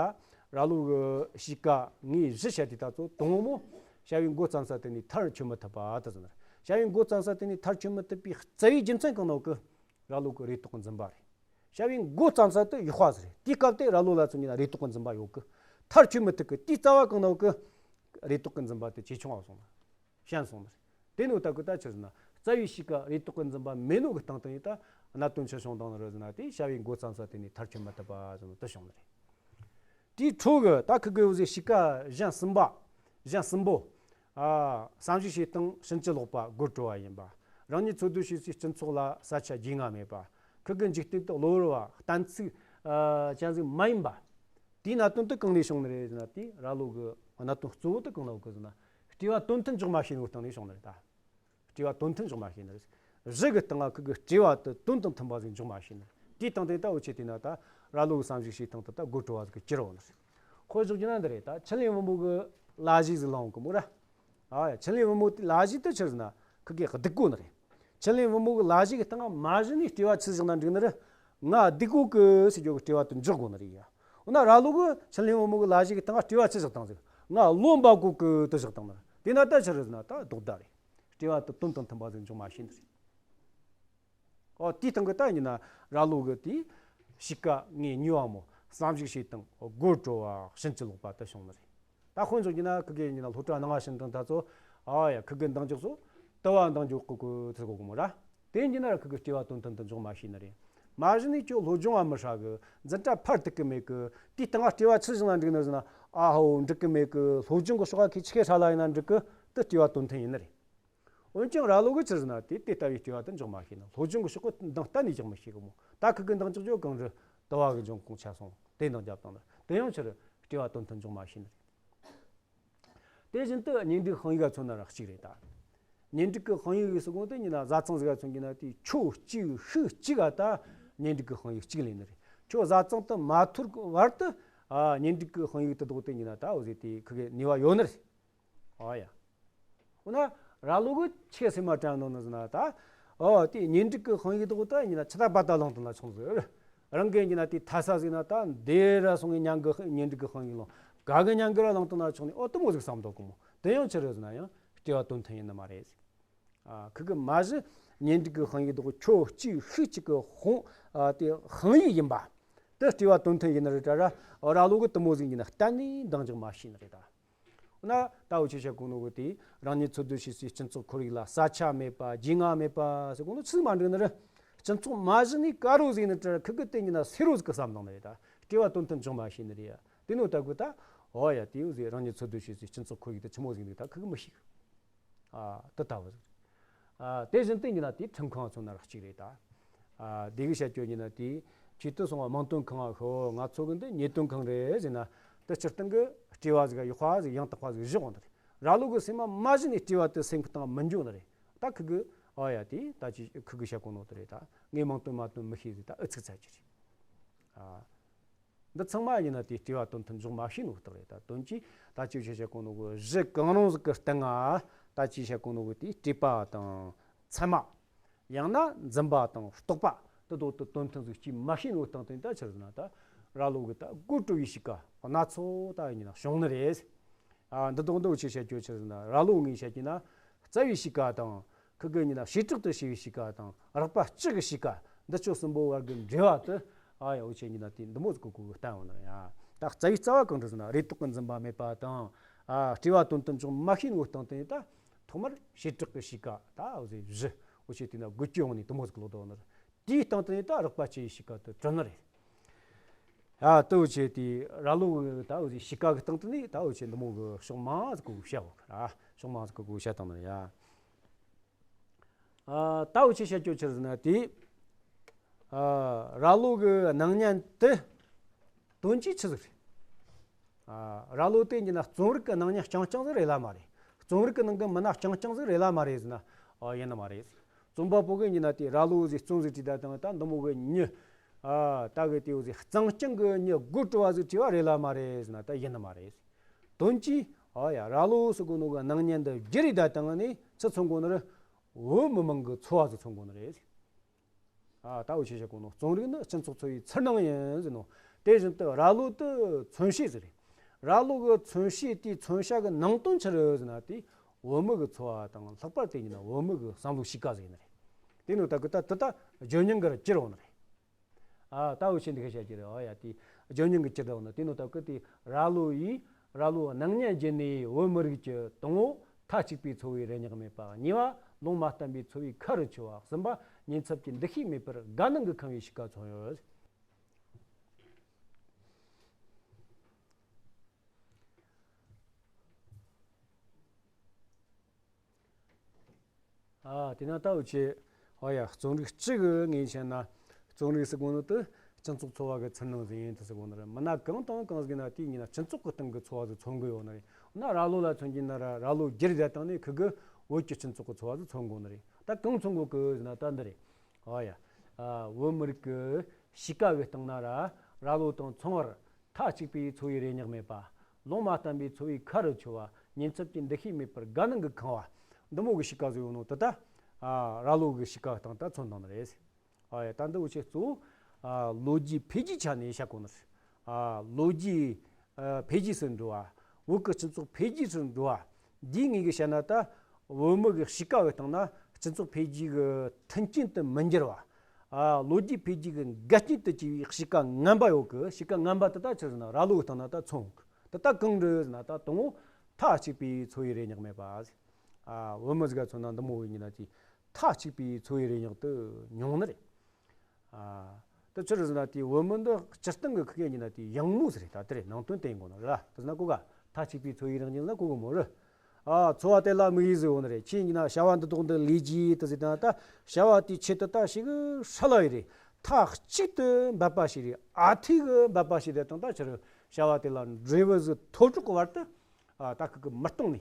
ར་ལོ་གི་གཤིས་ཀ་ངས་གཞི་བཤད་དེ་ད་ཚོ་དང་པོ་བྱ་བའི་མགོ་བརྩམས་ས་དེ་ནས་མཐར་འཁྱོལ་མི་ཐུབ་པ་དེ་ཟིན་ན། བྱ་བའི་མགོ་བརྩམས་ས་དེ་ནས་མཐར་འཁྱོལ་མི་ཐུབ་པའི་རྩ་བའི་རྒྱུ་མཚན་གང་ནོ་གི་ར་ལོ་གི་རེ་དོགས་ཀྱི་འཛིན་པ་རེད། བྱ་བའི་མགོ་བརྩམས་ས་དེ་གཡོག་པ་ཟིག་རེད། དེའི་སྐབས་དེ་ར་ལོ་ལ་མཚོན་གྱི་ན་རེ་དོགས་ཀྱི་འཛིན་པ་ཡོད་གི། མཐར་འཁྱོལ་མི་ཐུབ་གི། དེའི་རྩ་བ་གང་ནོ་གི་རེ་དོགས་ཀྱི་འཛིན་པ་དེ་ཇེ་ཆུང་བ་སོང་ན། ཞན་སོང་ནི་རེད། དེ་ནི་ད་གི་ད་ཕྱིར་ཟིན་ན་རྩ་བའི་གཤིས་ཀ་རེ་དོགས་ཀྱི་འཛིན་པ་མེད་ནོ་གི་སྟེང་དུ་ཡིན་ད་གནད་དོན་ཆི་བྱུང་བཏང་ནི་རེད་ཟེར་ན། དེ་བྱ་བའི་མགོ་བརྩམས་ས་དེ་ནས་མཐར་འཁྱོལ་མི་ཐུབ་པ་ཟེར་ནོ་དེ་བྱུང་ནི་རེད། དེའི་འཕྲོ་གི་ད་ཁི་གི་འུ་ཟིག་གཤིས་ཀ་གཞན་གསུམ་པ། གཞན་གསུམ་པོ། ཨ་བསམ་གཞིག་བྱེད་སྟངས་ཕྱིན་ཅི་ལོག་པ། དགོད་བྲོ་བ་ཡིན་པ། རང་ཉིད་འཚོ་སྡོད་བྱེད་སའི་སྤྱི་ཚོགས་ལ་ས་ཆ་རྒྱུས་མངའ་མེད་པ། ཁི་གི་འཇིག་རྟེན་དུ་གློ་བུར་བ། གཏན་ཚིགས་ཨ་ཅན་ཟིག་མ་ཡིན་པ། དེའི་གནད་དོན་དེ་གང་ནས་བྱུང་ནི་རེད་ཟེར་ན། དེ་ར་ལོ་གི་གནད་དོན་གཙོ་བོ་དེ་གང་ལ་གི་ཟེར་ན། སྤྲེལ་བ་དོན་མཐུན་འཇོག་མ་ཤེས་ནོ་སྟེང་ནས་བྱུང་ནི་རེད་ད། སྤྲེལ་བ་དོན་མཐུན་འཇོག་མ་ཤེས་ནི་རེད། གཞི་གི་སྟེང་ང་ཁི་གི་སྤྲེལ་བ་དེ་དོན་དང་མཐུན་པ་ཟིག་འཇོག་མ་ཤེས་ནི་རེད། དེའི་སྟེང་དེ་ད་འུ་ཆི་དེ་ན་ད་ར་ལོ་གི་བསམ་གཞིག་བྱེད་སྟངས་དེ་ད་དགོད་བྲོ་བ་ཟིག་གི་གྱུར་ཡོང་ནི་རེད། དཔེ་བཞག་རྒྱུ་ན་འདི་རེད། ད་ཆི་ལིན་བུ་མོ་གི་ལ་གཞས་ཟིག་ལངས་གི་མོ་ར། ཨ་ཡ་ཆི་ལིན་བུ་མོ་དེ་ལ་གཞས་དེ་ཆི་ཟེར་ན་ཁི་གི་སྡུག་གོ་ནི་རེད། ཆི་ལིན་བུ་མོ་གི་ལ་གཞས་གི་སྟེང་ང་མ་གཞི་ནས་སྤྲེལ་བ་ཆི་བཞག་ན་འགྲིག་ནི་རེད། ང་སྡུག་གོ་གི་ཟེར་རྒྱུ་གི་སྤྲེལ་བ་དེ་འཇོག་དགོས་ནི་རེད་ཡ། འོ་ན་ར་ལོ་གི་ཆི་ལིན་བུ་མོ་གི་ལ་གཞས་གི་སྟེང་ང་སྤྲེལ་བ་ཆི་བཞག་བཏང་ཟིག། ང་བློ་འབབ་གོ་གི་དེ་བཞག་བཏང་ནི་རེད། དེ་ན་ད་ཆི་རེད་ཟེར་ན་ད་ལྡོག་ཟླ་རེད། སྤྲེལ་བ་དེ་དོན་དང་མཐུན་པ་ཟིག་འཇོག་མ་ཤེས་ནི་རེད། ཨོ་དེའི་སྟེང་གི་ད་ཡིན་ན་ར་ལོ་གི་དེའི་གཤིས་ཀ་ངས་ཉོས་པ་མོ། བསམ་གཞིག་བྱེད་སྟངས་དགོད་བྲོ་བ་ཕྱིན་ཅི་ལོག་པ་དེ་བྱུང་ནི་རེད། ད་དཔེ་འཇོག་རྒྱུ་ན་ཁི་གེ་ཡིན་ན་སློབ་གྲྭ་ནང་ང་ཕྱིན་དང་ད་ཚོ། ཨ་ཡ་ཁི་གེ་འདང་རྒྱག་ཚོ་དུ་བ་འདང་རྒྱག་གི་གི་ཚུལ་གོ་གི་མོ་ར། དེ་ཡིན་རྒྱུ་ན་ར་ཁི་གེ་སྤྲེལ་བ་དོན་མཐུན་དུ་འཇོག་མ་ཤེས་ནི་རེད། མ་གཞི་ནས་ཁྱོད་སློབ་སྦྱོང་བ་མི་ཧྲ་གི། འཛིན་གྲྭ་ཕར་ཐུག་གི་མེད་གི། དེའི་སྟེང་ང་སྤྲེལ་བ་ཆི་བཞག་ན་འགྲིག་ནི་ཟེར་ན། ཨ་ཧོ་འགྲིག་གི་མེད་གི། སློབ་སྦྱོང་གི་ཕྱོགས་ཁ་ཁི་ཆི་གེ་ཧྲ་ལ་ཡིན་ན་འགྲིག་གི། དེ་སྤྲེལ་བ་དོན་མཐུན་ཡིན་ནི་རེད། འོན་ཀྱང་ར་ལོ་གི་ཆི་ཟེར་ན་དེ་དེ་ལྟ་བུའི་སྤྲེལ་བ་དེ་འཇོག་མ་ཤེས་ནི། སློབ་སྦྱོང་གི་ཕྱོགས་གི་འདང་གཏན་ནས་རྒྱག་མི་ཤེས་གི་མོ། ད་ཁི་གི་འདང་རྒྱག་རྒྱུ་གང་རེད། དུ་བ་གི་འབྱུང་ཁུངས་ཆ་སོང་དེ་འདང་རྒྱབ་བཏང་ནི། དེ་ཡང་ཕྱིར་སྤྲེལ་བ་དོན་མཐུན་འཇོག་མ་ཤེས་ནི་རེད། དེ་བཞིན་དུ་གཉེན་སྒྲིག་དཔང་ཡིག་ག་མཚོན་ན་ར་གཅིག་རེད་ད། གཉེན་སྒྲིག་གི་དཔང་ཡིག་ཡོད་སྲིད་གོང་དུ་ཡིན་ན་བཟའ་ཚང་ཟིག་ག་མཚོན་གྱི་ན་དེ་ཁྱོ་གཅིག་ཤི་གཅིག་ག་ད་གཉེན་སྒྲིག་གི་དཔང་ཡིག་གཅིག་ལེན་ནི་རེད། ཁྱོ་བཟའ་ཚང་དུ་མ་ཐུག་བར་དུ་ཨ་གཉེན་སྒྲིག་གི་དཔང་ཡིག་དེ་དོག་དེ་ཡིན་ན་ད་འོ་ཟེ་དེ་ཁི་གེ་ནུས་པ་ཡོད་ནི་རེད། ཨ་ཡ། འོ་ན་ར་ལོ་གི་ཆི་སེམས་མ་དྲན་ནོ་ནི་ཟེར་ན་ད། ཨོ་དེ་གཉེན་སྒྲིག་གི་དཔང་ཡིག་དོག་ད་ཡིན་ན་ཆི་ད་པ་ད་ལང་དུ་ན་ཆུང་ཟིག། རང་གི་ཡིན་ན་དེ་ཐ་ས་ཟིག་ན་ད་འདི་ར་སོང་གི་མྱང་གི་གཉེན་སྒྲིག་གི་དཔང་ཡིག་ལོ། ག་གི་མྱང་གི་ར་ལང་དུ་ན་ཆོག་ནི་ཨོ་དུ་མོ་ཟིག་བསམ་དོ་གི་མོ། དེ་ཡང་ཆི་རེད་ཟེར་ན་ཡང་སྤྲེལ་བ་དོན་མཐུན་ཡིན་ནི་མ་རེད། ཨ་ཁི་གི་མ་གཞི་གཉེན་སྒྲིག་གི་དཔང་ཡིག་དོ་ཁྱོ་གཅིག་ཤུགས་གཅིག་གི་དཔང་ཨ་དེ་དཔང་ཡིག་ཡིན་པ། དེ་སྤྲེལ་བ་དོན་མཐུན་ཡིན་ནི་རེད་དྲ་ར། ར་ལོ་གི་དུ་མོ་ཟིག་ཡིན་ན་གཏན་ནས་འདང་རྒྱག་མ་ཤེས་ནི་རེད་ད། ན་ད་འུ་ཆོས་བཤད་གོ་ནོ་གི་དེ་རང་ཉིད་འཚོ་སྡོད་བྱེད་སའི་སྤྱི་ཚོགས་ཁོར་ཡུག་ལ་ས་ཆ་མེད་པ་རྒྱུས་མངའ་མེད་པ་ཟེར་གོ་ནོ་ཆི་ཟིག་མ་འགྲིག་ནི་རེད། སྤྱི་ཚོགས་མ་གཞི་ནས་དཀའ་རོ་ཟིག་ནི་དྲ་ཁི་གི་དེ་ཉིན་ན་སེ་རོ་ཟིག་གི་བསམ་དང་ནི་རེད་ད། སྤྲེལ་བ་དོན་མཐུན་འཇོག་མ་ཤེས་ནི་རེད་ཡ། དེ་ནོ་ད་གོ་ད། ཨོ་ཡ་དེའུ་ཟིག་རང་ཉིད་འཚོ་སྡོད་བྱེད་སའི་སྤྱི་ཚོགས་ཁོར་ཡུག་དེ་ཆི་མོ་ཟིག་འདུག་ད་ཁི་གི་མི་ཤེས་གི། ཨ་དེ་ལྟ་བུ་ཟིག་རེད། ཨ་དེ་བཞིན་དུ་ཡིན་ན་དེ་ཁྲིམས་ཁང་ཚོ་ན་ར་གཅིག་རེད་ད། ཨ་དེ་གི་བཤད་རྒྱུ་ཡིན་ན་དེ་ཆེད་དུ་སོང་བ་མིང་དོན་ཁང་ང་ཤོ་ང་ཚོ་གི་འདི་ཉེས་དོན་ཁང་རེད་ཟེར་ན། དེ་སྤྱིར་བཏང་གི་སྤྲེལ་བ་ཟིག་ཡག་པ་ཟིག་ཡང་དག་པ་ཟིག་བཞག་འོང་ནི་རེད། ར་ལོ་གི་སེམས་མ་མ་གཞི་ནས་སྤྲེལ་བ་དེ་སེམས་གི་སྟེང་མི་འཇོག་ནི་རེད། ད་ཁི་གི་ཨོ་ཡ་དེ་ད་ཅི་ཁི་གི་བཤད་གོ་ནོ་དེ་རེད་ད། ངས་མིང་དོན་མ་དོན་མི་ཤེས་ཟིག་ད་ཨུ་ཚུགས་ཚ་རྒྱུ་རེད། ཨ། འདི་ཚང་མ་ཡིན་ན་དེ་སྤྲེལ་བ་དོན་མཐུན་འཇོག་མ་ཤེས་ནོ་རྟགས་རེད་ད། དོན་གྱིས་ད་ཅི་བཤད་བཤད་གོ་ནོ་གི་གཞི་གང་རུང་ཟིག་གི་སྟེང་ང་ད་ཅི་བཤད་གོ་ནོ་གི་དེ་སྤྲེལ་པ་དང་ཚད་མ། ཡང་ན་འཛིན་པ་དང་རྟོག་པ་དེ་དོ་དེ་དོན་མཐུན་ཟིག་སྐྱེས་མ་ཤེས་ནོ་སྟེང་དེ་ད་ཆི་རེད་ན་ད་ར་ལོ་གི་ད་དགོད་བྲོ་བའི་གཤིས་ཀ་སྣ་ཚོགས་ད་ཡིན་ན་བྱུང་ནི་རེད། ཨ་འདི་དོག་འདི་ཆི་བཤད་རྒྱུ་ཆི་རེད་ན་ར་ལོ་ངས་བཤད་ཀྱི་ན་རྩ་བའི་གཤིས་ཀ་དང་། ཁི་གི་ཉིན་ན་བྱེ་བྲག་ཏུ་ཤེས་པའི་གཤིས་ཀ་དང་རགས་པ་ལྕི་གི་གཤིས་ཀ་འདི་ཆོ་གསུམ་པོ་བར་གྱི་འབྲེལ་བ་དེ་ཨ་ཡ་འུ་ཆོས་ཉིན་ན་དེ་འདི་མོ་ཟིག་གི་གོ་གི་བསྟན་འོང་ན་ཡ། ད་རྩ་བའི་རྩ་བ་གང་འདྲ་ཟེར་ན་རེ་དོགས་ཀྱི་འཛིན་པ་མེད་པ་དང་། ཨ་སྤྲེལ་བ་དོན་དུ་འཇོག་མ་ཤེས་ནོ་སྟེང་དེ་ད་ཐོག་མར་བྱེ་བྲག་གི་གཤིས་ཀ་ད་འུ་ཟེ་བཞི་འུ་ཆོས་དེ་ན་དགོད་རྒྱུ་ཡོང་ནས་དེ་མོ་ཟིག་ལོག་དོ་ནི་རེད། དེའི་སྟེང་དེ་ནས་ད་རགས་པ་ལྕི་ཡི་གཤིས་ཀ་དེ་གྲུབ་ནི་རེད། ཨ་ལྟོ་བྱས་ཏེ་ར་ལོ་ད་འུ་ཟེ་གཤིས་ཀ་གི་སྟེང་དུ་ནི་ད་འུ་ཆོས་འདི་མོ་གི་ཕྱོགས་མང་ཟིག་གི་བཤད་འོ་གི་ར། ཕྱོགས་མང་ཟིག་གི་བཤད་བཏང་ནི་ཡ། ཨ་ད་འུ་ཆོས་བཤད་རྒྱུ་ཆི་རེད་ཟེར་ན་དེ། ཨ་ར་ལོ་གི་སྣང་བརྙན་དེ་དོན་གྱིས་ཆི་ཟིག་རེད། ཨ་ར་ལོ་དེ་ཡིན་ན་རྩོམ་རིག་གི་སྣང་བརྙན་རྐྱང་རྐྱང་ཟིག་རེད་ལ་མ་རེད། རྩོམ་རིག་གི་ནང་གི་མི་སྣ་རྐྱང་རྐྱང་ཟིག་རེད་ལ་མ་རེད་ཟེར་ན། ཨ་ཡིན་ནི་མ་རེད། རྩོམ་པ་པོ་གི་ཡིན་ན་དེ་ར་ལོ་ཟིག་རྩོམ་ཟིག་བྲིས་ད་དང་ད་འདི་མོ་གི་མྱི། ཨ་ད་གི་དེའུ་ཟིག་གཙང་རྐྱང་གི་མྱི་དགོད་བྲོ་བ་ཟིག་བྲིས་པ་རེད་ལ་མ་རེད་ཟེར་ན་ད་ཡིན་ནི་མ་རེད། དོན་གྱིས་ཨ་ཡ་ར་ལོ་ཟེར་གོ་ནོ་གི་སྣང་བརྙན་འདི་བརྒྱུད་རེད་ད་དང་ནི་ཆི་མཚོན་གོ་ནི་རེད། བོད་མི་མང་གི་འཚོ་བ་ཟིག་མཚོན་གོ་ནི་རེད། ཨ་ད་འུ་ཆོས་བཤད་གོ་ནོ་རྩོམ་རིག་ནི་སྤྱི་ཚོགས་འཚོ་བའི་ཚུར་སྣང་ཡིན་ཟེར་ནོ། དེ་བཞིན་དུ་ར་ལོ་དེ་མཚོན་བྱེད་ཟིག་རེད། ར་ལོ་གི་མཚོན་བྱེད་དེའི་མཚོན་བྱ་གི་ནང་དོན་ཆི་རེད་ཟེར་ན་དེ་བོད་མི་གི་འཚོ་བ་དང་ལྷག་པར་དེ་ཡིན་ན་བོད་མི་གི་བསམ་བློའི་གཤིས་ཀ་ཟིག་ཡིན་ནི་རེད། དེ་ནོ་ད་གི་ད་དེ་ད་བརྗོད་སྙིང་གི་ར་གྱུར་འོང་ནི་རེད། ཨ་ད་འུ་ཆོས་འདི་ག་བཤད་ཀྱི་རེད། ཨ་ཡ་དེ་བརྗོད་སྙིང་གི་གྱུར་འོང་ནི་དེ་ནོ་ད་གི་དེ་ར་ལོ་ཡིས་ར་ལོ་སྣང་བརྙན་བརྒྱུད་ནས་བོད་མི་རིགས་ཀྱི་དང་པོ་མཐའ་གཅིག་པའི་འཚོ་བའི་རེ་སྙེག་མེད་པ། གཉིས་པ་ལུང་མ་བསྟན་པའི་འཚོ་བའི་ཁ་རུ་ཆུད་པ། གསུམ་པ་ཉེན་ཚབས་ཀྱི་འདུ་ཤེས་མེད་པར་དགའ་སྣང་གིས་ཁེངས་པའི་གཤིས་ཀ་མཚོན་ཡོད། ཨ་དེ་ན་ད་འུ་ཆོས་ཨ་ཡ་རྩོམ་རིག་སྤྱི་གི་ངོས་བཤད་ན་རྩོམ་རིག་ཟེར་གོ་ནོ་དེ་སྤྱི་ཚོགས་འཚོ་བ་གི་ཚུར་སྣང་ཟིག་ཡིན་དུ་ཟེར་གོ་ནི་རེད། མི་སྣ་གང་དང་གང་ཟིག་ན་དེའི་ཉིན་ན་སྤྱི་ཚོགས་ཀྱི་སྟེང་གི་འཚོ་བ་ཟིག་མཚོན་གི་ཡོད་ནི་རེད། ན་ར་ལོ་ལ་མཚོན་གྱི་ན་ར་ར་ལོ་བསྒྱུར་བསྡད་བཏང་ནས་ཁི་གི་བོད་ཀྱི་སྤྱི་ཚོགས་ཀྱི་འཚོ་བ་ཟིག་མཚོན་གོ་ནི་རེད། ད་གང་མཚོན་གོ་གི་ཟེར་ན་ད་འདི་རེད། ཨ་ཡ། ཨ་བོད་མི་རིགས་ཀྱི་གཤིས་ཀ་གི་སྟེང་ན་ར་ར་ལོ་དང་མཚུངས་པར་མཐའ་གཅིག་པའི་འཚོ་བའི་རེ་སྙེག་མེད་པ། ལུང་མ་བསྟན་པའི་འཚོ་བའི་ཁ་རུ་ཆུད་པ། ཉེན་ཚབས་ཀྱི་འདུ་ཤེས་མེད་པར་དགའ་སྣང་གིས་ཁེངས་པ། འདི་མོ་གི་གཤིས་ཀ་ཟིག་ཡོད་ནོ་དེ་ད་ཨ་ར་ལོ་གི་གཤིས་ཀ་སྟེང་ད་མཚོན་བཏང་ནི་རེད། ཨ་ཡ་ད་འདི་འུ་ཆོས་གཙོ་བོ་ཨ་ལོ་རྒྱུས་འཕེལ་རྒྱས་ཆ་ནས་བཤད་གོ་ནི་རེད། ཨ་ལོ་རྒྱུས་ཨ་འཕེལ་རྒྱས་སུ་འགྲོ་བ། བོད་ཀྱི་སྤྱི་ཚོགས་འཕེལ་རྒྱས་སུ་འགྲོ་བ། འདིའི་ངོས་ཀྱིས་བཤད་ན་ད་བོད་མི་གི་གཤིས་ཀ་བའི་སྟེང་ན་སྤྱི་ཚོགས་འཕེལ་རྒྱས་ཀྱི་མཐུན་རྐྱེན་དུ་མི་འགྱུར་བ། ཨ་ལོ་རྒྱུས་འཕེལ་རྒྱས་ཀྱི་འགལ་རྐྱེན་དུ་གྱུར་བའི་གཤིས་ཀ་ངན་པ་ཡོད་གི། གཤིས་ཀ་ངན་པ་དེ་ད་ཆི་ཟེར་ན་ར་ལོ་གི་སྟེང་ན་ད་མཚོན་གི། དེ་ད་གང་རེད་ཟེར་ན་ད་དང་པོ་མཐའ་གཅིག་པའི་འཚོ་བའི་རེ་སྙེག་མེད་པ། ཨ་བོད་མི་ཟིག་ག་མཚོན་ན་འདི་མོ་བའི་ཉིན་ན་དེ་མཐའ་གཅིག་པའི་འཚོ་བའི་རེ་སྙེག་དེ་ཉུང་ནི་རེད། ཨ་དེ་ཆི་རེད་ཟེར་ན་དེ་བོད་མི་འདི་སྤྱིར་བཏང་གི་ཁུག་ཡ་ཉིན་ན་དེ་ཡང་མོ་ཟིག་རེད། ད་དེ་རེད་ནང་དོན་བསྟན་དགོས་ན་ར་དེ་ཟེར་ན་གོ་ག་མཐའ་གཅིག་པའི་འཚོ་བའི་རེ་སྙེག་ཟེར་ན་གོ་གི་མོ་རེད། ཨ་འཚོ་བ་དེ་ལ་དམིགས་ཡུལ་ཟིག་ཡོད་ནི་རེད། ཁྱེད་ཉིན་ན་བྱ་བ་འདི་དག་འདི་ལས་རྒྱུ་དེ་ཟེར་ན་ད་བྱ་བ་དེའི་ཆེད་དུ་ད་ཞིག་ཧྲ་ལ་ཡི་རེད། མཐའ་གཅིག་ཏུ་འབད་པ་ཞིག་རེད། ཨ་ཐུས་གི་འབད་པ་ཞིག་རེད་དང་ད་ཆི་རེད་བྱ་བ་དེ་ལ་འབྲས་བུ་ཟིག་ཐོབ་གྲོགས་ཀྱི་བར་དུ། ཨ་ད་ཁུག་གི་མི་གཏོང་ནི།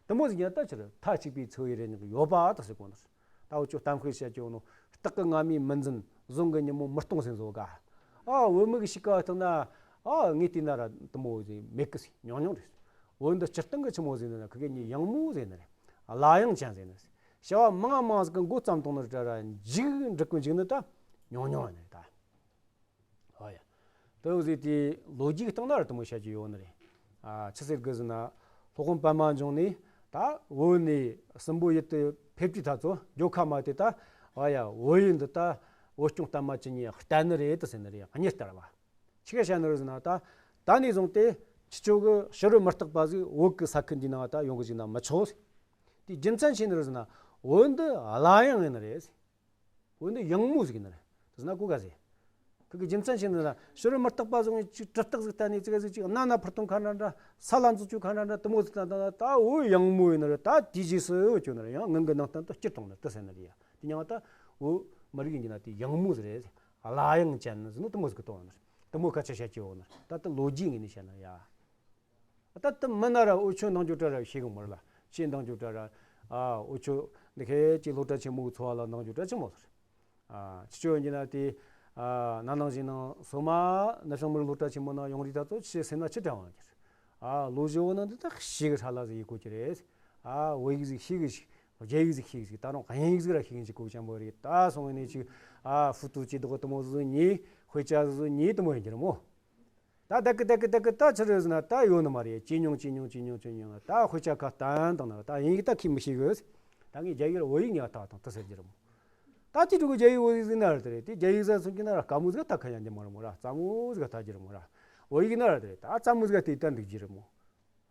དེ་མོ་ཟིག་ཡིན་ན་ད་ཕྱིར་མཐའ་གཅིག་པའི་འཚོ་བའི་རེ་སྙེག་ཡོད་པ་ད་ཟེར་གོ་ནི། ད་འུ་ཆོས་གཏམ་དཔེ་བཤད་ཀྱི་ཡོད་ནོ། སྟག་གི་རྔ་མའི་མི་འཛིན་བཟུང་གི་ཉིན་མོ་མི་གཏོང་ཟེར་བཟོ་ག་ཨ་བོད་མི་གི་གཤིས་ཀ་བལྟས་ན། ཨ་ངས་བལྟས་ན་ར་དེ་མོ་ཟིག་མེད་གི་ཟིག་ཉུང་ཉུང་རེད། བོད་འདི་སྤྱིར་བཏང་གི་ཆི་མོ་ཟིག་ནི་ན་ཁུག་གི་ཉིན་ཡང་མོ་ཟིག་ནི་རེད། ལ་ཡང་ཅན་ཟིག་ནི་རེད། བྱ་བ་མང་མང་ཟིག་གི་མགོ་བརྩམས་བཏང་ནི་རེད་ར་འཇིག་འགྲིག་གི་འཇིག་ནི་ད་ཉུང་ཉུང་ནི་རེད་ད། དེ་འོ་ཟིག་དེ་ལོ་རྒྱུས་སྟེང་ན་ར་དེ་མོ་བཤད་རྒྱུ་ཡོད་ནི་རེད། ཨ་ཆི་ཟེར་གི་ཟེར་ན། སློབ་དཔོན་པདྨ་འབྱུང་གནས་ད་བོད་ནས་སྲིན་པོ་ཡུལ་དུ་ཕེབས་རྒྱུ་ད་ཚོ་རྒྱལ་ཁ་མ་དེ་ད། ཨ་ཡ་བོད་ཡུལ་འདི་ད་བོད་སྐྱོང་བརྟན་མ་ཅི་ཉིད་བསྟན་ནི་རེད་དུ་ཟེར་ནི་རེད། གཉིས་ལྟར་བ། ཆི་ག་བཤད་ནི་རེད་ཟེར་ན། ད་ད་ནས་བཟུང་སྟེ་ཁྱེད་ཚོ་གི་ཕྱི་རོལ་མུ་སྟེགས་པ་ཟིག་བོད་གི་ས་ཁུལ་འདི་ནང་ད་ཡོང་གི་ཟིག་ན་མི་ཆོག་ཟེར། དེའི་རྒྱུ་མཚན་ཆི་ནི་རེད་ཟེར་ན། བོད་འདི་བླ་གཡང་ཡིན་ནི་རེད་ཟེར། བོད་འདི་གཡང་མོ་ཟིག་ཡིན་ནི་རེད། དེ་ཟེར་ན་གོ་ག་ཟེར། ཁི་གི་རྒྱུ་མཚན་ཆི་ནི་ཟེར་ན། ཕྱི་རོལ་མུ་སྟེགས་པ་ཟིག་གིས་ཅིག་གྲི་སྟེགས་ཟིག་བསྟན་ནས་ཙི་ག་ཟིག་ཅིག་གནའ་ན་ཕུར་གཏོང་ཁ་འདྲ་འདྲ། ས་ལ་འཛུལ་བཅུག་ཁ་འདྲ་འདྲ། དེ་མོ་ཟིག་བསྟན་ད་ད་བོད་གཡང་མོ་ཡིན་ནི་རེད། ད་དེའི་རྗེས་སུ་བོད་སྐྱོང་ནི་རེད། ད་ངན་གི་ནང་བསྟན་དུ་སྐྱུར་གཏོང་ནི་རེད་དུ་ཟེར་ནི་རེད་ཡ། དེ་མྱིང་ད་བོད་མི་རིགས་ཡིན་གྱི་ན་དེ་གཡང་མོ་ཟིག་རེད། བླ་གཡང་ཅན་ཟེར་ནོ་དེ་མོ་ཟིག་གི་གཏོང་ནི་རེད། དེ་མོ་སྐད་ཆ་བཤད་ཀྱི་ཡོད་ནི་རེད། ད་དེ་ལོ་རྒྱུས་ངོས་ནས་བཤད་ན་ཡ། ད་དེ་མིན་ན་ར་འུ་ཆོ་འདང་རྒྱུ་འདྲ་ར་ཤེས་གི་མ་རེད་ལ། ཁྱེད་འདང་རྒྱུ་འདྲ་ར། ཨ་འུ་ཆོ་འདི་ཁའི་ཅིག་སློབ་གྲྭ་ཆེན་མོའི་འཚོ་བ་ལ་འདང་རྒྱུ་འདྲ་ཆི་མོ་ཟེར། ཨ་ཁྱེད་ཆོ་ཡིན་གྱི་ན་དེ། ཨ་ན་ནིང་གཞེས་ནིང་སོ་མ་ནུབ་བྱང་མི་རིགས་སློབ་གྲྭ་ཆེན་མོ་ནང་ཡོང་རིས་ད་ཚོ་ཁྱེད་སེམས་ན་ཅི་དྲན་འོང་གི་རེད། ཨ་ལོ་བཞི་བོ་ནང་འདི་ད་ཤི་གི་ཧྲ་ལ་ཟིག་ཡེད་གོ་གི་རེད། ཨ་བོད་ཡིག་ཟིག་ཤེས་གི་ཞིག་རྒྱ་ཡིག་ཟིག་ཤེས་གི་ཞིག་ད་རུང་དབྱིན་ཡིག་ཟིག་ར་ཤེས་གི་ཞིག་གོ་ཅན་པོ་རེད། ད་སོང་ངས་ནས་ཅིག་ཨ་ཧྥུ་ཏུ་ཅིག་འདུག་གི་དེ་མོ་ཟིག་ཉོས། དཔེ་ཆ་ཟིག་ཉོས། དེ་མོ་ཡིན་གྱི་རེད་མོ། ད་ད་གི་ད་གི་ད་གི་ད་ཆི་རེད་ཟེར་ན། ད་ཡོད་ནི་མ་རེད། ཇེ་ཉུང་ཇེ་ཉུང་ཇེ་ཉུང་ཇེ་ཉུང་། ད་དཔེ་ཆ་ཁ་བསྟན་བཏང་ན་ད་དབྱིན་ཡིག་ད་ཁྱེད་མི་ཤེས་གི། ད་ངས་རྒྱ་ཡིག་ར་བོད་ཡིག་ཉག་ཐག་དང་དེ་ཟེར་གྱི་རེད་མོ། ད་དེ་ཕྲུ་གུ་རྒྱ་ཡིག་བོད་ཡིག་ཟིག་ན་ར་དེ་རེད། དེ་རྒྱ་ཡིག་ཟ་སོང་གི་ན་ར་དཀའ་མོ་ཟིག་ད་ཁ་ཡང་རྒྱ་མ་རེད་མོ་ར། སླ་མོ་ཟིག་ད་རྒྱུ་རེད་མོ་ར། བོད་ཡིག་ན་ར་དེ་རེད། ད་སླ་མོ་ཟིག་དེ་ད་འདུག་རྒྱུ་རེད་མོ།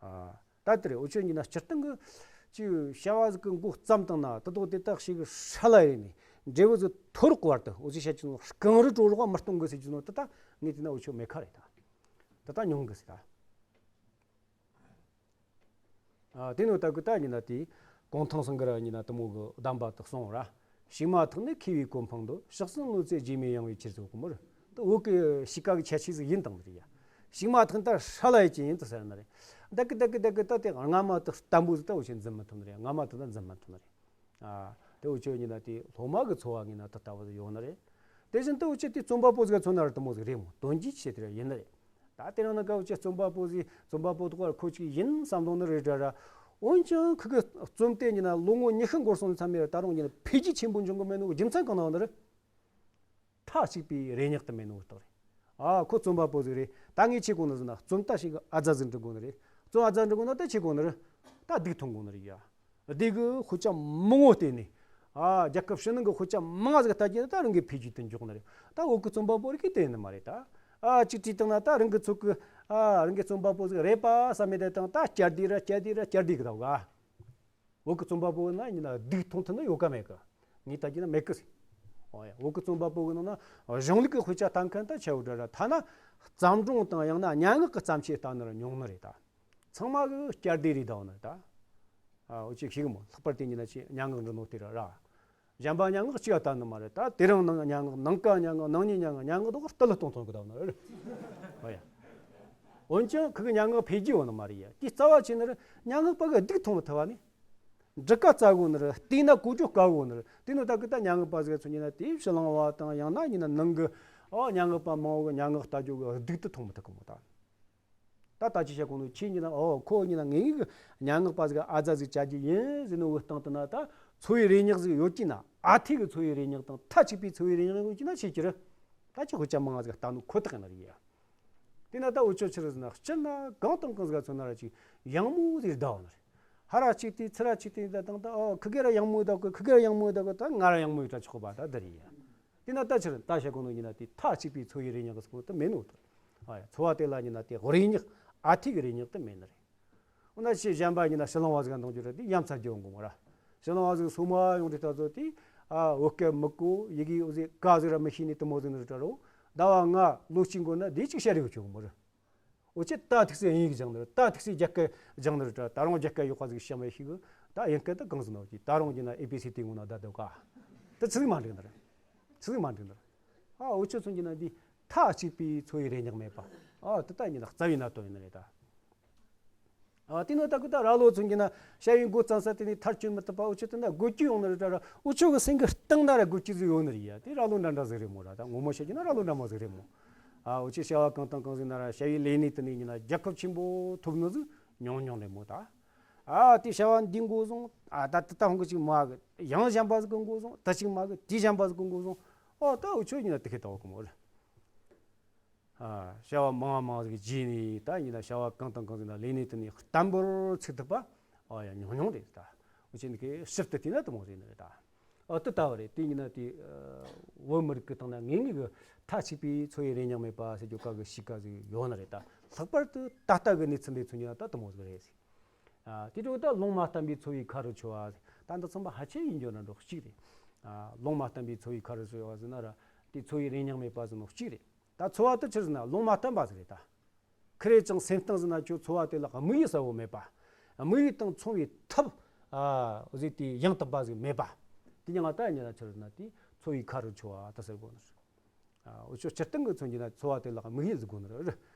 ཨ། ད་དེ་རེད། འུ་ཆོ་ཡིན་ན་སྤྱིར་བཏང་གི་ཅིག་བྱ་བ་ཟིག་གི་མགོ་བརྩམས་བཏང་ན་དེ་དོག་དེ་དག་ཞིག་གི་ཧྲ་ལ་ཡིན་ནི་འབྲས་བུ་ཟིག་ཐོ་རག་བར་དུ་འུ་ཚོས་བཤད་ཀྱི་ནོ་རྐང་རུ་དྲོ་རོགས་མི་གཏོང་གི་ཟེར་གྱི་ནོ་དེ་ད་ངས་བལྟས་ན་འུ་ཆོ་མེད་ཁ་རེད་ད། དེ་ད་ཉུང་གི་ཟེར་ད། ཨ་དེ་ནོ་ད་གི་ད་ཡིན་ན་དེ་གུང་ཐང་སེང་གེ་ར་ཡིན་ན་དེ་མོ་གི་གདམས་པ་དེ་གསུངས་ར། ཕྱུགས་མ་ཐག་ནི་མཁས་པའི་གོ་འཕང་དུ། ཕྱག་སེན་གནོད་འཚེ་རྗེས་མེད་ཡང་བའི་ཕྱིར་ཟེར་གོ་མོ་ར། དེ་བོད་ཀྱི་གཤིས་ཀ་གི་ཁྱད་ཆོས་ཟིག་ཡིན་དང་རེད་ཡ། ཕྱུགས་མ་ཐག་ད་ཧྲ་ལ་ཡི་ཅན་ཡིན་དུ་ཟེར་ནི་རེད། ད་གི་ད་གི་ད་གི་ད་དེ་སྔ་མ་དེ་བརྟན་པོ་ཟིག་ད་འུ་ཆོས་འཛིན་མི་ཐུབ་ནི་རེད། སྔ་མ་དེ་ད་འཛིན་མི་ཐུབ་ནི་རེད། ཨ་དེ་འུ་ཆོ་ཡིན་ན་དེ་སློབ་མ་གི་འཚོ་བ་ངོས་ན་དེ་ལྟ་བུ་ཟིག་ཡོད་ནི་རེད། དེ་བཞིན་དུ་འུ་ཆོ་དེ་རྩོམ་པ་པོ་ཟིག་ག་མཚོན་ན་ར་དེ་མོ་ཟིག་རེད་མོ། དོན་གྱིས་ཆེ་དེ་ར་ཡིན་ནི་རེད། ད་དེ་རིང་ནངས་ཀ་འུ་ཆོ་རྩོམ་པ་པོ་ཟིག་རྩོམ་པ་པོ་དེ་ག་ཁོ་ཅིག་ཡིན་བསམ་བློ་ནི་རེད་དྲ་ར། འོན་ཀྱང་ཁོ་གི་རྩོམ་དེ་ཡིན་ན་ལོ་ངོ་ཉི་ཤུ་འགོར་སོང་ནས་མཚམས་མེད་ར་ད་རུང་ཡིན་ན་འཕེལ་རྒྱས་ཆེན་པོ་འབྱུང་གི་མེད་ནོ་རྒྱུ་མཚན་གང་ན་ཡོད་ནི་རེད། མཐའ་གཅིག་པའི་རེ་སྙེག་དུ་མེད་ནོ་རྟགས་རེད། ཨ་ཁོ་རྩོམ་པ་པོ་ཟིག་རེད། ད་ངས་ཆི་གོ་ནི་ཟེར་ན། རྩོམ་ད་ཞིག་གི་ཨ་ཛ་ཟིག་འབྲི་གོ་ནི་རེད། རྩོམ་ཨ་ཛ་འབྲི་གོ་ན་ད་ཆི་གོ་ནི་རེད། ད་སྡུག་མཐོང་གོ་ནི་རེད་ཡ། སྡུག་གི་དཔེ་ཆ་མང་བོ་བལྟས་ནས། ཨ་རྒྱལ་ཁབ་ཕྱི་ནང་གི་དཔེ་ཆ་མང་ང་ཟིག་ལྟ་རྒྱུ་ན་ད་རང་གི་འཕེལ་རྒྱས་དེ་མགྱོགས་ནི་རེད། ད་བོད་གི་རྩོམ་པ་པོ་རིགས་གིས་དེ་ཡིན་ནི་མ་རེད་ད། ཨ་གཅིག་བྲིས་བཏང་ན་ད་རང་གི་ཚོད་གི། ཨ་རང་གི་རྩོམ་པ་པོ་ཟིག་རེད་པ་བསམ་མེད་དེ་བཏང་ད་བསྐྱར་ཟློས་ར་བསྐྱར་ཟློས་ར་བསྐྱར་ཟློས་གི་ད་ག་བོད་ཀྱི་རྩོམ་པ་པོ་ཡིན་ན་ཡིན་ན་སྡུག་མཐོང་ཐུབ་ན་ཡོད་ག་མེད་ག་ངས་ལྟ་རྒྱུ་ན་མེད་གི་ཟེར། ཨོ་ཡ། བོད་ཀྱི་རྩོམ་པ་པོ་གི་ནང་ན་གཞུང་ལུགས་ཀྱི་དཔེ་ཆ་ལྟ་མཁན་ད་ཆེ་བོ་འདྲ་ར། ཐ་ན་བརྩམས་སྒྲུང་དང་ཡང་ན་སྙན་ངག་གི་བརྩམས་ཆོས་ལྟ་ནི་ར་ཉུང་ནི་རེད་ད། ཚང་མ་གི་བསྐྱར་ཟློས་རེད་ད་འོ་ནི་རེད་ད། ཨ་འུ་ཆོས་ཤེས་གི་མོ། ལྷག་པར་དེ་ཡིན་ན་ཆི་སྙན་ངག་འབྲི་ནོ་དེ་ར་ར། གཞན་པ་སྙན་ངག་གཅིག་ལ་ལྟ་ནི་མ་རེད་ད། དེ་རིང་ནངས་སྙན་ངག། ནངས་ཀ་སྙན་ངག། གནངས་ཉིན་སྙན་ངག། སྙན་ངག་དོ་ག་སྟེར་ལ་གཏོང་ཐོང་གི་ད་འོ་ནི་རེད། ཨོ་ཡ། འོན་ཀྱང་ཁོ་གི་སྙན་ངག་འཕེལ་རྒྱས་ཡོད་ནི་མ་རེད་ཡ། དེའི་རྩ་བ་ཆི་ནི་རེད། སྙན་ངག་པ་གིས་སྡུག་མཐོང་མི་ཐུབ་པ་ནི། འབྲི་དཀའ་སྩལ་གོ་ནི་རེད། བལྟས་ན་གོ་རྒྱུ་དཀའ་གོ་ནི་རེད། དེ་ནི་ད་གི་ད་སྙན་ངག་པ་ཟིག་ཚོ་ཡིན་ན་དེ་ཕྱི་གླིང་བ་དང་ཡང་ན་ཡིན་ན་ནང་གི་ཨོ་སྙན་ངག་པ་མང་བོ་གི་སྙན་ངག་ལྟ་རྒྱུ་གི་སྡུག་ཏུ་མཐོང་མི་ཐུབ་གི་མོ་ད། ད་ད་ཅི་བཤད་གོ་ནོ་ཁྱེད་ཡིན་ན། ཨོ་ཁོ་ཡིན་ན་ངེད་གི་སྙན་ངག་པ་ཟིག་ཨ་ཛ་ཟིག་བྱ་རྒྱུ་ཡིན་ཟེར་ནོ་གི་སྟེང་དུ་ན་ད་འཚོ་བའི་རེ་སྙེག་ཟིག་ཡོད་ཀྱི་ན། ཨ་ཐེ་གི་འཚོ་བའི་རེ་སྙེག་དང་མཐའ་གཅིག་པའི་འཚོ་བའི་རེ་སྙེག་ཡོད་ཀྱི་ན་ཆི་ཟེར་རྒྱུ་རེད། ད་ཅི་དཔེ་ཆ་མང་ང་ཟིག་ལྟ་ནོ་ཁོ་ཐག་ཡིན་ནི་རེད་ཡ། དེ་ན་ད་འུ་ཆོ་ཆི་རེད་ཟེར་ན། སྤྱིར་ན་གང་དང་གང་ཟིག་ག་མཚོན་ན་ར་ཅིག་གཡང་མོ་ཟིག་བསྡད་ཡོད་ནི་རེད། ཧ་ར་གཅིག་དེ་ཚུར་ར་གཅིག་དེ་ད་དང་ད། ཨོ་ཁི་གེ་ར་གཡང་མོ་བསྡད་གི། ཁི་གེ་ར་གཡང་མོ་བསྡད་གི། ད་ང་ར་གཡང་མོ་ཡོད་ད་ཆོག་པ་ད་འདི་རེད་ཡ། དེ་ན་ད་ཕྱིར་ད་བཤད་གོ་ནོ་ཡིན་ན་དེ་མཐའ་གཅིག་པའི་འཚོ་བའི་རེ་སྙེག་གི་སྐོར་དུ་མེད་ནོ་དུ། ཨ་ཡ། འཚོ་བ་དེ་ལ་ཡིན་ན་དེ་རེ་སྙེག་ཨ་ཐེ་གི་རེ་སྙེག་དུ་མེད་ནི་རེད། འོ་ན་ཞེས་གཞན་པ་ཡིན་ན་ཕྱི་གླིང་བ་ཟིག་ག་འདང་རྒྱུ་རེད། དེ་ཡ་མཚན་རྒྱུ་འོང་གོ་མོ་ར། ཕྱི་གླིང་བ་ཟིག་སོ་མ་ཡོང་དུས་ད་ཚོ་དེ་ཨ་བོད་སྐད་མི་གོ། ཡི་གེ་འོ་ཟིག་ག་ཟིག་ར་མི་ཤེས་ནི་དེ་མོ་ཟིག་ནི་རེད་དྲ་རོ། ཟླ་བ་ལྔ་ལོ་གཅིག་འགོར་ན་དེ་ཅིག་བཤད་རེ་ཡོད་ཆོག་གི་མོ་ར། འུ་ཆོས་ད་ཐུག་སེ་དབྱིན་ཡིག་སྦྱངས་ནི་རེད། ད་ཐུག་སེ་རྒྱ་སྐད་སྦྱངས་ནི་རེད་དྲ། ད་རུང་རྒྱ་སྐད་ཡག་པ་ཟིག་བཤད་མི་ཤེས་གི། ད་དབྱིན་སྐད་ད་གང་ཟིག་ན་འུ་ཆོས་ད་རུང་གི་ན་ཨེ་བི་སི་དེ་ངོ་ན་ད་འདོད་ག། ད་ཆི་ཟིག་མ་འགྲིག་ནི་རེད། ཆི་ཟིག་མ་འགྲིག་ནི་རེད། ཨ་འུ་ཆོ་ཚོ་གི་ན་འདི་མཐའ་གཅིག་པའི་འཚོ་བའི་རེ་སྙེག་མེད་པ། ཨ་དེ་ད་ཡིན་ན་རྩ་བའི་གནད་དོན་ཡིན་ནི་རེད་ད། ཨ་དེ་ནོ་ད་གི་ད་ར་ལོ་ཚོ་གི་ན་བྱ་བའི་འགོ་བརྩམས་ས་དེ་ནས་ཐར་གྱི་མི་ཐུབ་པ། འུ་ཆོ་དེ་ན་དགོད་རྒྱུ་ཡོང་ནི་རེད་དྲ་ར། འུ་ཆོ་གི་སེམས་ཀྱི་གཏིང་ན་ར་དགོད་རྒྱུ་ཟིག་ཡོད་ནི་རེད་ཡ། དེ་ར་ལོ་འདྲ་འདྲ་ཟིག་རེད་མོ་ར། ད་ངོ་མ་བཤད་རྒྱུ་ན་ར་ལོ་འདྲ་མོ་ཟིག་རེད་མོ། ཨ་འུ་ཆོས་བྱ་བ་གང་དང་གང་ཟིག་ན་ར་བྱ་བའི་ལས་གནས་དེ་ནས་ཡིན་ན་རྒྱལ་ཁབ་ཆེན་པོ་ཐོབ་ནི་ཟིག་ཉུང་ཉུང་རེད་མོ་ད། ཨ་དེ་བྱ་བ་འདི་འགོ་བཟུང་། ཨ་ད་དེ་ད་ཧོང་གི་ཅིག་མ་གི་ཡང་གཞན་པ་ཟིག་གི་འགོ་བཟུང་། དེ་ཅིག་མ་གི་དེ་གཞན་པ་ཟིག་གི་འགོ་བཟུང་། ཨོ་ད་འུ་ཆོ་ཡིན་ན་དེ་ཁེ་ད་འོ་གི་མོ་རེད། ཨ། བྱ་བ་མང་བ་མང་ཟིག་བརྗེས་ནས་ད་ཡིན་ན་བྱ་བ་གང་དང་གང་ཟིག་ན་ལས་གནས་དེ་ནས་བརྟན་པོར་ཚུགས་ཐུབ་པ། ཨ་ཡ་ཉུང་ཉུང་རེད་ད། འུ་ཆོ་འདི་གའི་ཞིབ་ཏུ་བལྟས་ན་དེ་མོ་ཟིག་ནི་རེད་ད། ཨ་དེ་ལྟ་བུ་རེད། དེ་ཡིན་ན་དེ་ཨ་བོད་མི་རིགས་ཀྱི་སྟེང་ན་ངེས་ངེས་ཀྱི་མཐའ་གཅིག་པའི་འཚོ་བའི་རེ་སྙེག་མེད་པ་ཟེར་རྒྱུ་ག་གི་གཤིས་ཀ་ཟིག་ཡོད་ནི་རེད་ད། ལྷག་པར་དུ་ད་ལྟ་གི་གནས་ཚུལ་འདི་མཚོན་རྒྱུ་ན་ད་དེ་མོ་ཟིག་རེད་ཟེར། ཨ་དེ་འཕྲོ་ད་ལུང་མ་བསྟན་པའི་འཚོ་བའི་ཁ་རུ་འཕྱོ་བ་ཟེར། ད་འདི་ཚང་མ་ཧ་ཅང་ཡིན་རྒྱུ་ན་འགྲོ་གཅིག་རེད། ཨ་ལུང་མ་བསྟན་པའི་འཚོ་བའི་ཁ་རུ་འཕྱོ་བ་ཟེར་ན་ར་དེ་འཚོ་བའི་རེ་སྙེག་མེད་པ་ཟེར་ནོ་གཅིག་རེད། ད་འཚོ་བ་དེ་ཆི་རེད་ཟེར་ན་ལུང་མ་བསྟན་པ་ཟིག་རེད་ད། ཁེར་རེ་ཅང་སེམས་གཏིང་ཟིག་ན་ཁྱོད་འཚོ་བ་དེ་ལ་དམིགས་ཡུལ་གསལ་བོ་མེད་པ། དམིགས་ཡུལ་དང་མཚུངས་པའི་ཐབས་ཨ་ཟིག་དེ་ཡང་དག་པ་ཟིག་མེད་པ། དེ་ཉིད་ང་ད་ཉིད་ན་ཆི་རེད་ཟེར་ན་དེ་འཚོ་བའི་ཁ་རུ་འཕྱོ་བ་ད་ཟེར་དགོས་ནི་རེད། ཨ་འུ་ཆོ་སྤྱིར་བཏང་གི་མཚོན་རྒྱུ་ན་འཚོ་བ་དེ་ལ་དམིགས་ཡུལ་ཟིག་དགོས་ནི་རེད།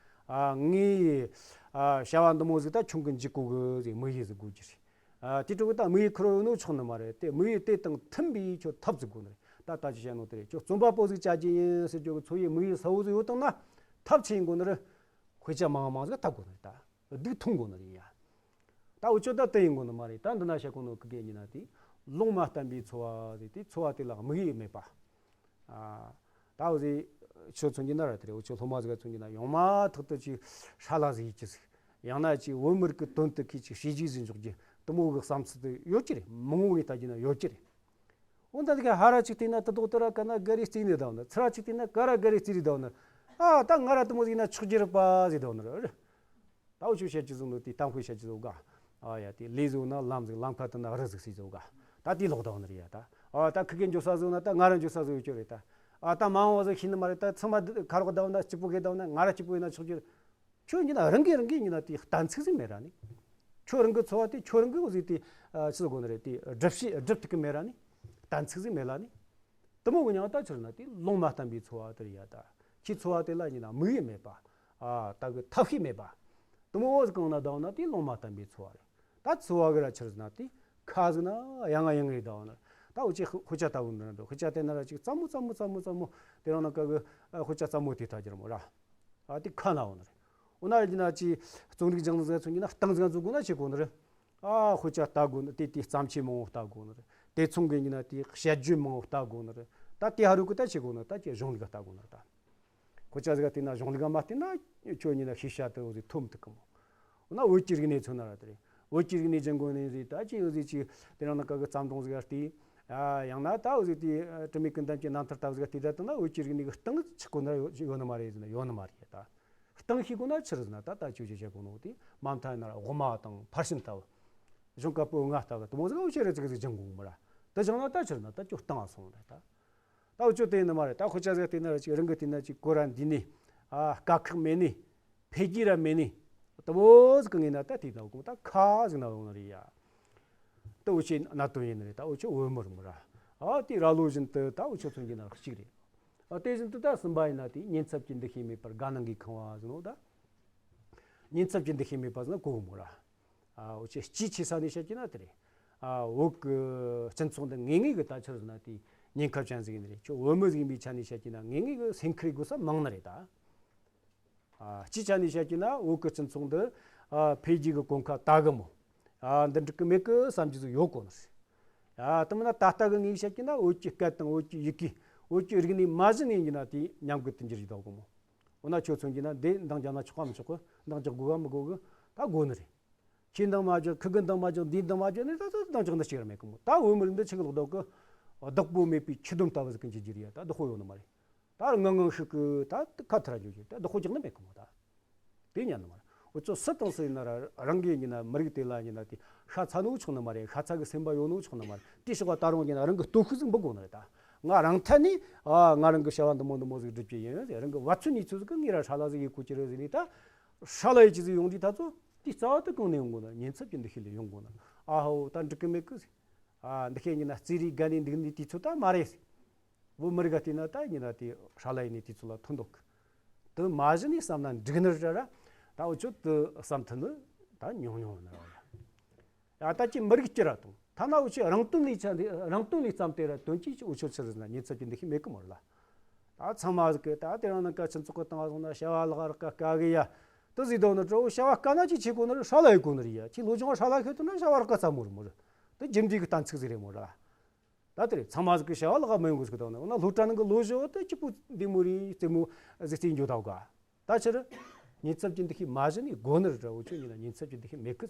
ཨ་ངས་ཨ་བྱ་བ་འདི་མོ་ཟིག་ད་ཁྱོད་ཀྱི་འཇུག་གོ་གི་ཟིག་དམིགས་ཡུལ་ཟིག་དགོས་རྒྱུ་རེད། ཨ་དེ་འཕྲོ་གི་ད་དམིགས་ཡུལ་ཁེར་རོ་ཡོད་ནོ་ཆོག་ནི་མ་རེད་དེ། དམིགས་ཡུལ་དེ་དང་མཐུན་པའི་ཁྱོད་ཐབས་ཟིག་དགོས་ནི་རེད། ད་ད་ཅི་བཤད་ནོ་དེ་རེད། ཁྱོད་རྩོམ་པ་པོ་ཟིག་བྱ་རྒྱུ་ཡིན་ཟེར་རྒྱུ་གི་འཚོ་བའི་དམིགས་ཡུལ་གསལ་བོ་ཟིག་ཡོད་དང་ན་ཐབས་ཆི་ཡིན་དགོས་ནི་རེད། དཔེ་ཆ་མང་མང་ཟིག་ལྟ་དགོས་ནི་རེད་ད། སྡུག་མཐོང་དགོས་ནི་རེད་ཡ། ད་འུ་ཆོ་ད་དེ་ཡིན་དགོས་ནི་མ་རེད། ད་འདི་ན་བཤད་གོ་ནོ་གི་གེ་ཡིན་ན་དེ་ལུང་མ་བསྟན་པའི་འཚོ་བ་ཟེར་དེ་འཚོ་བ་དེ་ལ་དམིགས་ཡུལ་མེད་པ། ཨ་ད་འུ་ཟིག་ཆོ་མཚོན་རྒྱུ་ན་ར་དེ་རེད། འུ་ཆོ་སློབ་མ་ཟིག་མཚོན་རྒྱུ་ན་ཡང་མ་ཐག་ཏུ་ཅིག་ཧྲ་ལ་ཟིག་ཡིད་ཀྱི་ཟིག་ཡང་ན་ཅིག་བོད་མི་རིགས་ཀྱི་དོན་དུ་ཁྱེད་ཅིག་བྱས་རྗེས་ཟིག་འཇོག་རྒྱུ་དེ་མོ་གི་བསམ་ཚུལ་དེ་ཡོད་ཀྱི་རེད། མང་བོ་ངས་ལྟ་རྒྱུ་ན་ཡོད་ཀྱི་རེད། འོ་ད་དེ་ག་ཧ་ར་ཅིག་བལྟས་ན་དེ་དོག་དེ་ར་ག་ན་ག་རེ་རྩིས་ནས་བསྡད་ནི། ཚུར་ར་ཅིག་བལྟས་ན་ག་ར་ག་རེ་རྩིས་རེ་བསྡད་ནི། ཨ་ད་ང་ར་དེ་མོ་ཟིག་ན་ཆོག་རྒྱུ་རེད་པ་ཟིག་བསྡད་ནི་རེད། ད་འུ་ཆོ་བཤད་རྒྱུ་ཟིག་ནོ་དེ་གཏམ་དཔེ་བཤད་རྒྱུ་ཟིག་ག་ཨ་ཡ་དེ་ལས་ཟིག་ན་ལམ་ཟིག་ལམ་ཁ་དེ་ན་རི་ཟིག་ཟེར་ཟིག་ག་ད་དེ་ལོག་བསྡད་ནི་རེད་ཡ། ད་ཨ་ད་ཁི་གེ་འགྱོ་ས་ཟིག་ན་ད་ང་ར་འགྱོ་ས་ཟིག་ཡོད་རྒྱུ་རེད་ད། ཨ་ད་མ་འོངས་པ་ཟིག་ཤེས་ནི་མ་རེད། ད་ཚང་མ་ཁ་རོག་བསྡད་ན་སྐྱིད་པོ་གེ་བསྡད་ན་ང་ར་སྐྱིད་པོ་ཡིན་ན་ཆོག་རྒྱུ་རེད། ཁྱོད་ཡིན་ན་རང་གིས་རང་གིས་ཡིན་ན་དེ་གཏན་ཚིགས་ཟིག་མེད་ར་ནི། ཁྱོད་རང་གི་འཚོ་བ་དེ་ཁྱོད་རང་གིས་འོ་ཟིག་དེ་ཨ་ཆི་ཟིག་དགོས་ནི་རེད། དེ་སྒྲུབ་བྱེད་སྒྲུབ་ཐུབ་གི་མེད་ར་ནི། གཏན་ཚིགས་ཟིག་མེད་ལ་ནི། དེ་མོ་གི་མྱིང་ད་ཆི་རེད་ན་དེ་ལུང་མ་བསྟན་པའི་འཚོ་བ་དེ་རེད་ཡ། ད་ཁྱོད་འཚོ་བ་དེ་ལ་ཡིན་ན་དམིགས་ཡུལ་མེད་པ། ཨ་ད་གི་ཐབས་ཤེས་མེད་པ། དེ་མོ་འོ་ཟིག་གང་ན་བསྡད་ན་དེ་ལུང་མ་བསྟན་པའི་འཚོ་བ་རེད། ད་འཚོ་བ་གི་ར་ཆི་རེད་ན་དེ་ཁ་ཟིག་ན་ཡང་ང་ཡང་ངེ་བསྡད་ན། ད་འུ་ཆོ་དཔེ་ཆ་ལྟ་བུ་འདི་ན་འགྲོ། དཔེ་ཆ་བལྟས་ན་ར་ཅིག་རྩེད་མོ་རྩེད་མོ་རྩེད་མོ་རྩེད་མོ་དེ་རང་ན་ག་གི་ཨ་དཔེ་ཆ་རྩེད་མོ་དེ་ལྟ་རྒྱུ་རེད་མོ་ར། ཨ་དེ་ཁ་ན་འོ་ན་རེད། འོ་ན་ཡིན་ན་ཅི་རྩོམ་རིག་སྦྱང་ནི་ཟེར་ཚོ་ཡིན་ན་སྟེང་ཟིག་འཛུགས་དགོས་ན་བྱེད་དགོས་ནི་རེད། ཨ་དཔེ་ཆ་ལྟ་དགོས་ནི་དེ་དེ་བརྩམས་ཆོས་མང་བོ་ལྟ་དགོས་ནི་རེད། དེ་མཚུངས་གི་ཡིན་ན་དེ་དཔྱད་བརྗོད་མང་བོ་ལྟ་དགོས་ནི་རེད། ད་དེ་ཧ་རུ་གི་ད་བྱེད་དགོས་ནི་ད་ཅི་གཞུང་ལུགས་ལྟ་དགོས་ནི་རེད་ད། དཔེ་ཆ་ཟིག་བལྟས་ན་གཞུང་ལུགས་མ་བལྟས་ན་ཁྱོད་ཡིན་ན་ཤེས་བྱ་དེ་འོ་ཟིག་ཐོབ་མི་ཐུབ་གི་མོ། འོ་ན་བོད་ཀྱི་རིག་གནས་མཚོན་ན་ར་དེ་རེད། བོད་ཀྱི་རིག་གནས་སྦྱང་དགོས་ནི་ཟིག་ད་ཅི་འོ་ཟིག་ཅི་དེ་རང་ན་ག་གི་རྩོམ་སྒྲུང་ཟིག་ལྟས། ཨ་ཡང་ན་ད་འོ་ཟིག་དེ་དྲི་མེད་ཀུན་ལྡན་གྱི་རྣམ་ཐར་ལྟ་བུ་ཟིག་ལྟས་ད་ལྟ་ན་བོད་ཀྱི་རིག་གནས་གི་སྟེང་ཆགས་གོ་ན་ཡོད་ཡོད་ནི་མ་རེད་ཟེར་ན་ཡོད་ནི་མ་རེད་ད། སྟེང་ཤེས་དགོས་ན་ཆི་རེད་ཟེར་ན་ད་ལྟ་ཆོས་ཅིག་བཤད་དགོས་ནོ་དེ་མ་མཐའ་ཡིན་ན་ར་དབུ་མ་དང་ཕར་ཕྱིན་ལྟ་བུ། གཞུང་བཀའ་པོད་ལྔ་ལྟ་བུ་དེ་མོ་ཟིག་འུ་ཆོས་རེ་ཙིག་ཟིག་སྦྱང་དགོས་མོ་ར། དེ་སྦྱངས་ན་ད་ཆི་རེད་ན་ད་ཁྱོད་སྟེང་ང་སོང་རེད་ད། ད་འུ་ཆོ་དེ་ཡིན་ནི་མ་རེད། ད་དཔེ་ཆ་ཟིག་བལྟས་ན་ར་ཅིག་རང་གི་བལྟས་ན་ཅིག་གོ་ར་འདི་ནས་ཨ་དཀའ་ཁག་མེད་ནས་འཕེལ་རྒྱས་ར་མེད་ནས་དེ་མོ་ཟིག་གི་ངེས་ན་ད་དེ་ན་གོ་ད་ཁ་ཟིག་ན་ཡོང་ནི་རེད་ཡ། ད་འུ་ཆོའི་གནད་དོན་ཡིན་ནི་རེད། ད་འུ་ཆོ་བོད་མི་རེད་མོ་ར། ཨ་དེ་ར་ལོ་བཞིན་དུ་ད་འུ་ཆོ་མཚོན་རྒྱུ་ན་གཅིག་རེད། ཨ་དེ་བཞིན་དུ་ད་གསུམ་པ་ཡིན་ན་དེ་ཉེན་ཚབས་ཀྱི་འདུ་ཤེས་མེད་པར་དགའ་སྣང་གིས་ཁེངས་པ་ཟེར་ནོ་ད། ཉེན་ཚབས་ཀྱི་འདུ་ཤེས་མེད་པ་ཟེར་ན་གོ་གི་མོ་ར། ཨ་འུ་ཆོས་སྤྱིའི་ཆེ་ས་ནས་བཤད་ཀྱི་ན་དེ་རེད། ཨ་བོད་ཀྱི་སྤྱི་ཚོགས་འདི་ངེས་ངེས་ཀྱི་ད་ཆི་རེད་ཟེར་ན་དེ་ཉེན་ཁ་ཅན་ཟིག་ཡིན་ནི་རེད། ཁྱོད་བོད་མི་ཟིག་ཡིན་པའི་ཆ་ནས་བཤད་ཀྱི་ན་ངེས་ངེས་ཀྱི་སེམས་ཁུར་དགོས་ས་མང་ནི་རེད་ད། ཨ་སྤྱིའི་ཆ་ནས་བཤད་ཀྱི་ན་བོད་ཀྱི་སྤྱི་ཚོགས་འདི་ཨ་འཕེལ་རྒྱས་ཀྱི་གོམ་ཁ་དག་གི་མོ། ཨ་འདི་འགྲིག་གི་མེད་གི་བསམ་རྒྱུ་ཟིག་ཡོད་གོ་ནི་རེད། ཨ་དེ་མིན་ན་ད་ལྟ་གི་ངས་བཤད་ཀྱི་ན་བོད་ཀྱི་སྐད་དང་བོད་ཀྱི་ཡི་གེ་བོད་ཀྱི་རིག་གནས་མ་གཞི་ནས་ཡིན་ན་དེ་ཉམས་རྒུད་དུ་འགྱུར་ཡི་དོགས་གི་མོ། འོ་ན་ཁྱོད་མཚོན་གྱི་ན་འདི་འདང་རྒྱག་ན་ཆོག་ག་མི་ཆོག་གི། འདང་རྒྱག་དགོས་ག་མི་དགོས་གི། ད་དགོས་ནི་རེད། ཁྱེད་འདང་མ་རྒྱག་ཁི་གི་འདང་མ་རྒྱག་འདིའི་འདང་མ་རྒྱག་ནས་ད་ད་འདང་རྒྱག་ནི་ཅིག་ར་མེད་གི་མོ། ད་བོད་མི་རིགས་འདི་ཆི་གི་ལོག་འདུག་གི། བདག་པོ་མེད་པའི་ཁྱི་ལྡོམ་ལྟ་བུ་ཟིག་གི་འགྱུར་རྒྱུ་རེད་ཡ། ད་བདག་པོ་ཡོད་ནི་མ་རེད། ད་ངང་ངང་ཤུགས་ཀྱིས་ད་ཁ་ཐར་འགྱོ་རྒྱུ་ད་བདག་པོ་རྒྱག་ནི་མེད་གི་མོ་ད། དེ་ཉན་ནི་མ་རེད། འུ་ཚོ་སུ་དང་སུ་ཡིན་ན་ར་རང་གི་ཡིན་ན་མི་རིགས་དེ་ལ་ཡིན་ན་དེ་ཤ་ཚ་ནོ་ཆོག་ནི་མ་རེད། ཤ་ཚ་གི་སེམས་པ་ཡོད་ནོ་ཆོག་ནི་མ་རེད། དེ་ཞོག་པ་ད་རུང་ཡིན་ན་རང་གི་སྟོབས་ཤུགས་ཟིག་འབུད་དགོས་ནི་རེད་ད། ང་རང་ཐད་ནས་ཨ་ང་རང་གི་བྱ་བ་འདི་མོ་འདི་མོ་ཟིག་སྒྲུབ་ཀྱི་ཡིན་ཟེར། རང་གི་བ་ཚོད་ཉིད་ཚོད་ཟིག་གི་ངས་ར་ཧྲ་ལ་ཟིག་ཡེད་དགོས་ཀྱི་རེད་ཟེར་ནས་ད་ཧྲ་ལ་ཡེད་ཀྱི་ཟིག་ཡོང་དུས་ད་ཚོ་དེ་རྩ་བ་དུ་གང་ནས་ཡོང་དགོས་ན་ཉེན་ཚབས་ཀྱི་འདུ་ཤེས་ལས་ཡོང་དགོས་ན། ཨ་ཧོ་ད་འགྲིག་གི་མེད་གི་ཟེར། ཨ་འདི་ཤེས་ཉིན་ན་རྩིས་རིག་དགའ་ནས་འདུག་ནས་དུས་ཚོད་ད་མ་རེད་ཟེར། བོད་མི་རིགས་ལ་བལྟས་ན་ད་ཉིན་ན་དེ་ཧྲ་ལ་ཡིན་ནས་དུས་ཚོད་ལ་ཐོན་འདུག་གི། དེ་མ་གཞི་ནས་བསམ་ན་འགྲིག་ནི་རེད་ར། ད་འུ་ཆོ་དེ་བསམ་ཐུབ་ནི་ད་ཉུང་ཉུང་ཡིན་ནི་རེད། ཡ་ད་ཅི་མི་རིགས་སྤྱི་ར་དང་ཐ་ན་འུ་ཆོས་རང་དོན་ལས་ཆ་རང་དོན་ལས་བརྩམས་ཏེ་ར་དོན་གྱིས་འུ་ཆོ་ཆི་རེད་ཟེར་ན་ཉེན་ཚབས་ཀྱི་འདུ་ཤེས་མེད་གི་མོ་ར་ལ། ད་ཚང་མ་ཟིག་གི་ད་དེ་རང་ནང་ཀ་སྤྱི་ཚོགས་ཀྱི་སྟེང་ང་སོང་ན་བྱ་བ་ལག་ར་ཀ་དཀའ་གི་ཡ། དེ་ཟིག་དོ་ནི་གྲོགས་བྱ་བ་དཀའ་ན་ཅི་བྱེད་དགོས་ནི་རེད། ཧྲ་ལ་ཡེད་དགོས་ནི་རེད་ཡ། ཁྱེད་བློ་སྦྱོང་ཧྲ་ལ་ཤོད་ཐུབ་ན་བྱ་བ་ལག་ཀ་ཚ་མོ་རེད་མོ་ར། དེ་རྒྱུ་འབྲས་ཀྱི་གཏན་ཚིགས་ཟིག་རེད་མོ་ར། ད་དེ་རེད། ཚང་མ་ཟིག་གི་བྱ་བ་ལག་མི་ཡོང་གི་ཟིག་དོ་ནི་འོ་ན་སློབ་གྲྭ་ནང་གི་སློབ་སྦྱོང་དེ་སྐྱིད་པོ་འདི་མོ་རེད་རྩེད་མོ་ཟིག་རྩེ་འགྱོ་ད་ག་ད་ཕྱིར་ཉེན་ཚབས་ཀྱི་འདུ་ཤེས་མ་གཞི་ནས་དགོས་ནི་རེད། འུ་ཆོ་ཡིན་ན་ཉེན་ཚབས་ཀྱི་འདུ་ཤེས་མེད་གི་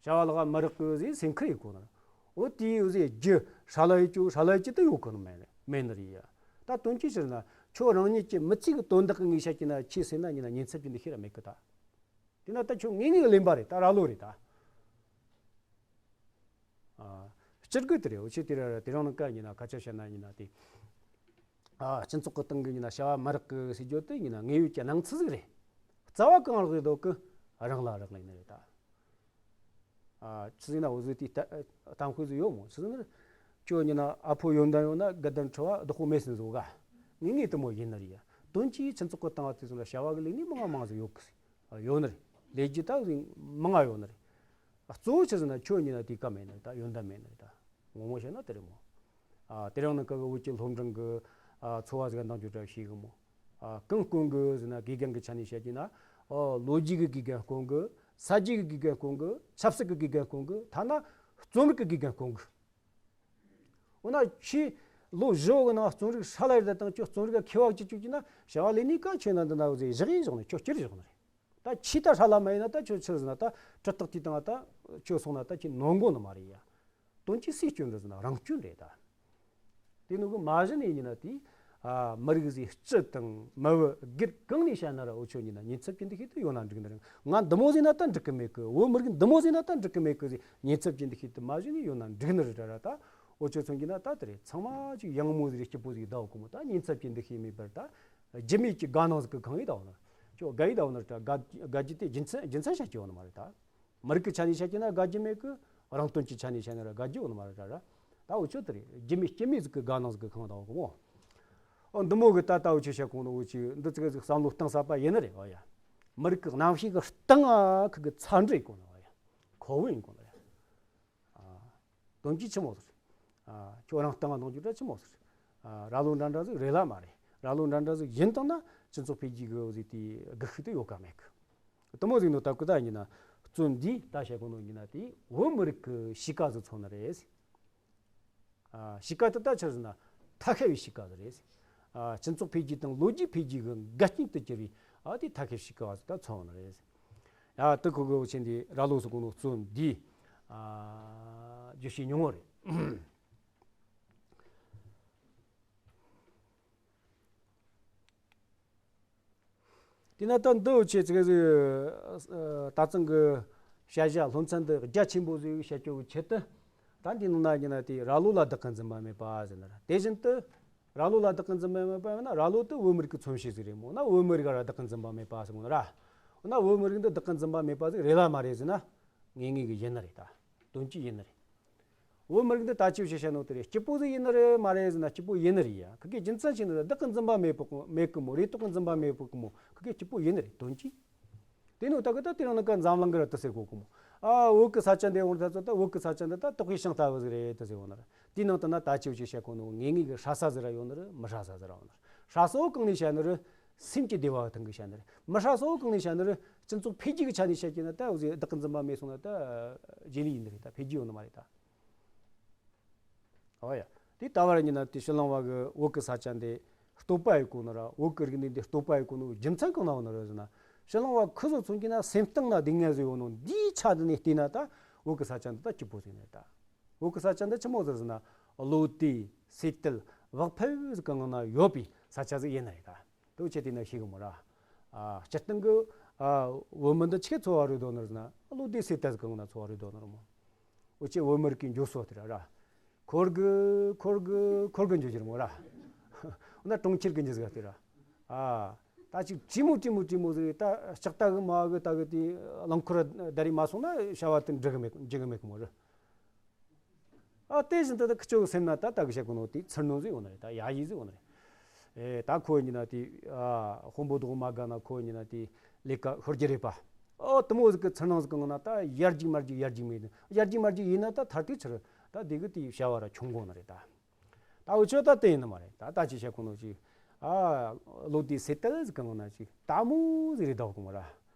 ཟེར་ད། བྱ་བ་ལག་མི་རག་གི་ཟེར་སེམས་ཁུར་ཡེད་དགོས་ནི་རེད། འོ་དེའི་འུ་ཟེར་རྒྱུ་ཧྲ་ལ་ཡེད་རྒྱུ་ཧྲ་ལ་ཡེད་རྒྱུ་དེ་ཡོད་གི་ནི་མེད་མེད་ནི་རེད་ཡ། ད་དོན་གྱིས་ཕྱིར་ན་ཁྱོད་རང་ཉིད་ཀྱི་མི་ཚེ་གི་དོན་དག་གི་ངེས་ཤེས་ཀྱི་ན་ཁྱེད་ཟེར་ན་ཡིན་ན་ཉེན་ཚབས་ཀྱི་འདུ་ཤེས་ར་མེད་གི་ད། དེ་ན་ད་ཁྱོད་ངེས་ངེས་ལེན་པ་རེད། ད་ར་ལོ་རེད་ད། ཨ། སྤྱིར་གི་དེ་རེད། འུ་ཆོས་དེ་ར་དེ་རིང་ནངས་ཀ་ཡིན་ན་སྐད་ཆ་བཤད་ན་ཡིན་ན་དེ། ཨ། སྤྱི་ཚོགས་ཀྱི་སྟེང་གི་ཡིན་ན་བྱ་བ་མི་རག་གི་ཟེར་རྒྱུ་དེ་ཡིན་ན་དངོས་ཡོད་ཀྱི་སྣང་ཚུལ་ཟིག་རེད། རྩ་བ་གང་རག་ཡོད་དོ་གི་རང་ལ་རག་ལས་ནི་རེད་ད། ཨ། ཆི་ཟིག་ན་འུ་ཟོས་དེ་ལྟ་གཏམ་དཔེ་ཟིག་ཡོད་མོ། ཆི་ཟིག་ན་ཁྱོད་ཡིན་ན་ཨ་ཕོ་ཡོན་ཏན་ཡོད་ན་དགའ་ལྡན་ཁྲི་པ་བདག་པོ་མེད་ཟིན་བཟོ་ག་ངེས་ངེས་དེ་མོ་ཡིན་ནི་རེད་ཡ། དོན་གྱིས་སྤྱི་ཚོགས་ཀྱི་སྟེང་དེ་ཚོ་ལ་བྱ་བ་གི་ལས་ནི་མང་ང་མང་ཟིག་ཡོད་གི་ཟིག་ཡོད་ནི་རེད། ལས་རྒྱུ་ད་མང་ང་ཡོད་ནི་རེད། གཙོ་བོ་ཆི་ཟེར་ན་ཁྱོད་ཉིད་ན་དེ་ཀ་མེད་ནི་རེད་ད། ཡོན་ཏན་མེད་ནི་རེད་ད། ངོ་མ་བཤད་ན་དེ་རེད་མོ། ཨ། དེ་རིང་ནངས་ཀ་གི་བོད་ཀྱི་སློབ་འབྲིང་གི་ཨ་འཚོ་བ་ཟིག་འདང་རྒྱུ་འདྲ་ཞིག་གི་མོ། ཨ། གང་དཀོན་གི་ཟེར་ན་དགེ་རྒན་གི་ཆ་ནས་བཤད་ཀྱི་ན། ཨོ། ལོ་རྒྱུས་གི་དགེ་རྒན་དཀོན་གི། ས་རྒྱུས་གི་དགེ་རྒན་དཀོན་གི། ཆབ་སྲིད་གི་དགེ་རྒན་དཀོན་གི། ཐ་ན་རྩོམ་རིག་གི་དགེ་རྒན་དཀོན་གི། འོ་ན་ཁྱེད་ལོ་བཞི་བོ་གི་ནང་རྩོམ་རིག་ཧྲ་ལ་ཡེད་དང་ཁྱོད་རྩོམ་རིག་ག་མཁས་པ་བྱེད་བཅུག་གི་ན་བྱ་བ་ལས་ནི་ག་ཁྱོད་ན་འདི་ན་འུ་ཟེ་བཞག་ཡིན་བཞག་ནི། ཁྱོད་སྐྱུར་བཞག་ནི་རེད། ད་ཁྱེད་ད་ཧྲ་ལ་མ་ཡིན་ན་ད་ཁྱོད་ཆི་ཟེར་ན་ད་གྲི་སྟེགས་དེའི་སྟེང་ད་ཁྱོད་སོང་ན་ད་ཁྱེད་ནོར་འགྲོ་ནི་མ་རེད་ཡ། དོན་གྱིས་སུས་སྐྱོན་རེད་ཟེར་ན་རང་སྐྱོན་རེད་ད། དེ་ནོ་གི་མ་གཞི་ནས་ཡིན་ན་དེ། ཨ། མི་རིགས་ཟིག་སྤྱི་དང་མི་བུ་སྒེར་གང་ནས་བཤད་ན་ར་འུ་ཆོ་ཡིན་ན་ཉེན་ཚབས་ཀྱི་འདུ་ཤེས་དེ་ཡོད་ན་འགྲིག་ནི་རེད། ང་འདི་མོ་ཟིག་ན་ད་འགྲིག་གི་མེད་གི། བོད་མི་རིགས་འདི་མོ་ཟིག་ན་ད་འགྲིག་གི་མེད་གི་ཟེར་ཉེན་ཚབས་ཀྱི་འདུ་ཤེས་དེ་མ་གཞི་ནས་ཡོད་ན་འགྲིག་ནི་རེད་ད་ར། ད་འུ་ཆོ་ཚོ་གི་ན་ད་དེ་རེད། ཚང་མ་ཅིག་ཡང་མོ་ཟིག་རེད། སྐྱིད་པོ་ཟིག་ད་འོ་གི་མོ། ད་ཉེན་ཚབས་ཀྱི་འདུ་ཤེས་མེད་པར་ད་རྒྱུ་མེད་ཀྱི་དགའ་སྣང་ཟིག་གི་གང་ཡིན་ད་འོ་ན། ཁྱོད་དགའ་ཡིན་ད་འོ་ན་ད་དགའ་དགའ་རྒྱུ་དེ་རྒྱུ་མཚན་རྒྱུ་མཚན་བཤད་ཀྱི་ཡོད་ནི་མ་རེད་ད། མི་རིགས་ཀྱི་ཆ་ནས་བཤད་ཀྱི་ན་དགའ་རྒྱུ་མེད་གི། རང་དོན་གྱི་ཆ་ནས་བཤད་ན་ར་དགའ་རྒྱུ་ཡོད་ནི་མ་རེད་ད་ར། ད་འུ་ཆོ་དེ་རེད། རྒྱུ་མེད་རྐྱེན་མེད་ཟིག་གི་དགའ་སྣང་ཟིག་གི་གང་ད་འོ་གི་མོ། ཨོ་འདི་མོ་གི་ད་ལྟ་འུ་ཆོས་བཤད་གོང་ནོ་འུ་ཆོས་འདི་ཙི་ག་ཟིག་བསམ་བློ་གཏིང་ཟབ་པ་ཡིན་ནི་རེད་བ་ཡ། མི་རིགས་ཀྱི་རྣམ་ཤེས་ཀྱི་གཏིང་ང་ཁུ་གི་ཚ་འདྲེ་ཡིན་གོ་ནི་བ་ཡ། ཁོ་བོ་ཡིན་གོ་ནི་རེད། ཨ། དོན་གྱིས་ཆི་མོ་ཟིག་ཨ། ཁྱོད་རང་གཏིང་ང་གཏོང་རྒྱུ་འདྲ་ཆི་མོ་ཟིག་ཨ། ར་ལོ་འདྲ་འདྲ་ཟིག་རེད་ལ་མ་རེད། ར་ལོ་འདྲ་འདྲ་ཟིག་ཡིན་བཏང་ན་སྤྱི་ཚོགས་འཕེལ་རྒྱས་གི་འུ་ཟིག་དེ་སྒུལ་ཤུགས་དེ་ཡོད་ག་མེད་གི། དེ་མོ་ཟིག་ནོ་ད་ཀུ་ད་ཡིན་ན་བཙོན་འདིས་ད་བཤད་གོ་ནོ་ཡིན་ན་དེ་བོད་མི་རིགས་ཀྱི་གཤིས་ཀ་ཟིག་མཚོན་ནི་རེད། ཨ། གཤིས་ཀ་དེ་ད་ཆི་ཟེར་ན་ཐ་ཤལ་བའི་གཤིས་ཀ་ཟིག་རེད། ཨ། སྤྱི་ཚོགས་འཕེལ་རྒྱས་དང་ལོ་རྒྱུས་འཕེལ་རྒྱས་ཀྱི་འགལ་རྐྱེན་དུ་གྱུར་བའི་ཨ་དེ་ཐ་ཤལ་གཤིས་ཀ་ཟིག་ད་མཚོན་ནི་རེད། ཨ། དེ་ཁོ་གི་འུ་ཆོས་འདི་ར་ལོ་ཟེར་གོ་ནོ་བཙོན་འདིས། ཨ། བརྗོད་བྱའི་སྙིང་བོ་རེད། དེས་ན་ད་འདི་འུ་ཆོས་ཙི་ག་ཟིག་ཨ། ད་ཙང་གི་བཤད་བྱ་སློབ་ཚན་འདི་རྒྱ་ཆེན་པོ་ཟིག་བཤད་རྒྱུ་གི་ཆེད་དུ། ད་འདི་ནང་ན་ཡིན་ན་དེ་ར་ལོ་ལ་བདག་གི་འཛིན་པ་མེད་པ་ཟེར་ན་ར། དེ་བཞིན་དུ་ར་ལོ་ལ་བདག་གི་འཛིན་པ་མེད་པ་ཡིན་ན་ར་ལོ་དེ་བོད་མི་རིགས་ཀྱི་མཚོན་བྱེད་ཟིག་རེད་མོ། ན་བོད་མི་རིགས་ར་བདག་གི་འཛིན་པ་མེད་པ་ཟེར་གོ་ནི་ར། ན་བོད་མི་རིགས་འདི་བདག་གི་འཛིན་པ་མེད་པ་ཟིག་རེད་ལ་མ་རེད་ཟེར་ན། ངེས་ངེས་གི་ཡིན་ནི་རེད་ད། དོན་གྱིས་ཡིན་ནི་རེད། བོད་མི་རིགས་འདི་ད་ཅི་བྱེད་བྱེད་ནོ་དེ་རེད། སྐྱིད་པོ་ཟིག་ཡིན་ནི་རེད་མ་རེད་ཟེར་ན་སྐྱིད་པོ་ཡིན་ནི་རེད་ཡ། ཁི་གེ་རྒྱུ་མཚན་ཆི་ནི་རེད། བདག་གི་འཛིན་པ་མེད་པོ་མེད་གི་མོ། རེ་དོགས་གི་འཛིན་པ་མེད་པོ་གི་མོ། ཁི་གེ་སྐྱིད་པོ་ཡིན་ནི་རེད་དོན་གྱིས། དེ་ནོ་ད་གི་ད་དེ་རིང་ནངས་ཀ་འཛམ་གླིང་གི་ར་དེ་ཟེར་གོ་གི་མོ། ཨ། བོད་གི་ས་ཆ་འདི་འོང་ད་ཚོ་ད་བོད་གི་ས་ཆ་འདི་ད་དོག་གི་ཤིང་ལྟ་བུ་ཟིག་རེད་དེ་ཟེར་གོ་ནི་ར། དེའི་ནང་དུ་ན་ད་ཅི་བྱེད་བཤད་གོ་ནོ་ངེས་ངེས་གི་ཧྲ་ས་ཟིག་ར་ཡོད་ནི་རེད། མི་ཧྲ་ས་ཟིག་ར་ཡོད་ནི་རེད། ཧྲ་སོ་གང་ནས་བཤད་ནི་རེད། སེམས་ཀྱི་བདེ་བ་ཐང་གི་བཤད་ནི་རེད། མི་ཧྲ་སོ་གང་ནས་བཤད་ནི་རེད། སྤྱི་ཚོགས་འཕེལ་རྒྱས་ཀྱི་ཆ་ནས་བཤད་ཀྱི་ན་ད་འུ་ཟིག་བདག་གི་འཛིན་པ་མེད་སོང་ན་ད་རྗེས་ལུས་ཡིན་ནི་རེད། ད་འཕེལ་རྒྱས་ཡོང་ནི་མ་རེད་ད། ཨོ་ཡ། དེ་ད་བར་ཉིན་ན་དེ་ཕྱི་གླིང་བ་གི་བོད་གི་ས་ཆ་འདི་བསྟོད་པ་ཡི་གོ་ནི་ར། བོད་གི་རིག་གནས་འདི་བསྟོད་པ་ཡི་གོ་ནི་རྒྱུ་མཚན་གང་ན་ཡོད་ནི་རེད་ཟེར་ན། ཕྱི་གླིང་བ་ཁུ་ཚོ་མཚོན་གྱི་ན་སེམས་གཏིང་ན་སྡུག་བསྔལ་ཟིག་ཡོད་ནོ་འདིའི་ཆ་འདི་ནས་བལྟས་ན་ད་བོད་གི་ས་ཆ་འདི་ད་སྐྱིད་པོ་ཟིག་ནི་རེད་ད། བོད་གི་ས་ཆ་འདི་ཆི་མོ་ཟིག་ཟེར་ན། བློ་གཏད་སེམས་གཏད་བག་ཕེབས་ཟིག་གི་ངང་ན་ཡོད་པའི་ས་ཆ་ཟིག་ཡིན་ནི་རེད་ད། དེ་འུ་ཆོས་དེ་ན་ཤེས་གི་མོ་ར། ཨ། སྤྱིར་བཏང་གི། ཨ། བོད་མི་འདི་ཆི་འཚོ་བ་རོལ་དོ་ནི་རེད་ཟེར་ན། བློ་གཏད་སེམས་གཏད་ཟིག་གི་ངང་ན་འཚོ་བ་རོལ་དོ་ནི་རེད་མོ། འུ་ཆོས་བོད་མི་རིགས་ཀྱི་འགྱོ་སོ་དེ་ར་ར། འཁོར་གི་འཁོར་གི་འཁོར་གི་འགྱོ་རྒྱུ་རེད་མོ་ར། འོ་ན་གྲོང་ཁྱེར་གི་འགྱོ་ཟིག་དེ་ར། ཨ། ད་ཅིག་གྲིམ་མོ་གྲིམ་མོ་གྲིམ་མོ་ཟིག་ད་ལྕགས་རྟ་གི་མ་གི་ད་གི་དེ་རླངས་འཁོར་བདའ་རེ་མ་སོང་ན་བྱ་བ་དེ་འགྲིག་གི་མེད་འགྲིག་གི་མེད་གི་མོ་ར། ཨ། དེ་བཞིན་དུ་ད་ཁི་ཆོ་གི་སེམས་ན་ད་ད་གི་བཤད་གོ་ནོ་དེ་ཚུར་སྣང་ཟིག་ཡོད་ནི་རེད། ད་ཡ་ཡི་ཟིག་ཡོད་ནི་རེད། ཨེ། ད་ཁོ་ཡིན་ན་དེ། ཨ། དཔོན་པོ་དོག་མ་དགའ་ན་ཁོ་ཡིན་ན་དེ་ལས་ཀ་ཤོར་རྒྱུ་རེད་པ། ཨོ། དེ་མོ་ཟིག་གི་ཚུར་སྣང་ཟིག་གི་ངང་ན་ད་ཡར་རྒྱུག་མར་རྒྱུག་ཡར་རྒྱུག་མེད་ནི། ཡར་རྒྱུག་མར་རྒྱུག་ཡིན་ན་ད་མཐར་དེ་ཕྱིར་ད་དེ་གི་དེ་བྱ་བ་ར་ཆུང་གོ་ནི་རེད་ད། ད་འུ་ཆོ་ད་དེ་ཡིན་ནི་མ་རེད། ད་ད་ཅི་བཤད་གོ་ནོ་ཅིག་ཨ། བློ་གཏད་སེམས་གཏད་ཟིག་གི་ངང་ན་ཅིག་ལྟད་མོ་ཟིག་རེད་ད་གོ་མོ་ར། བྱ་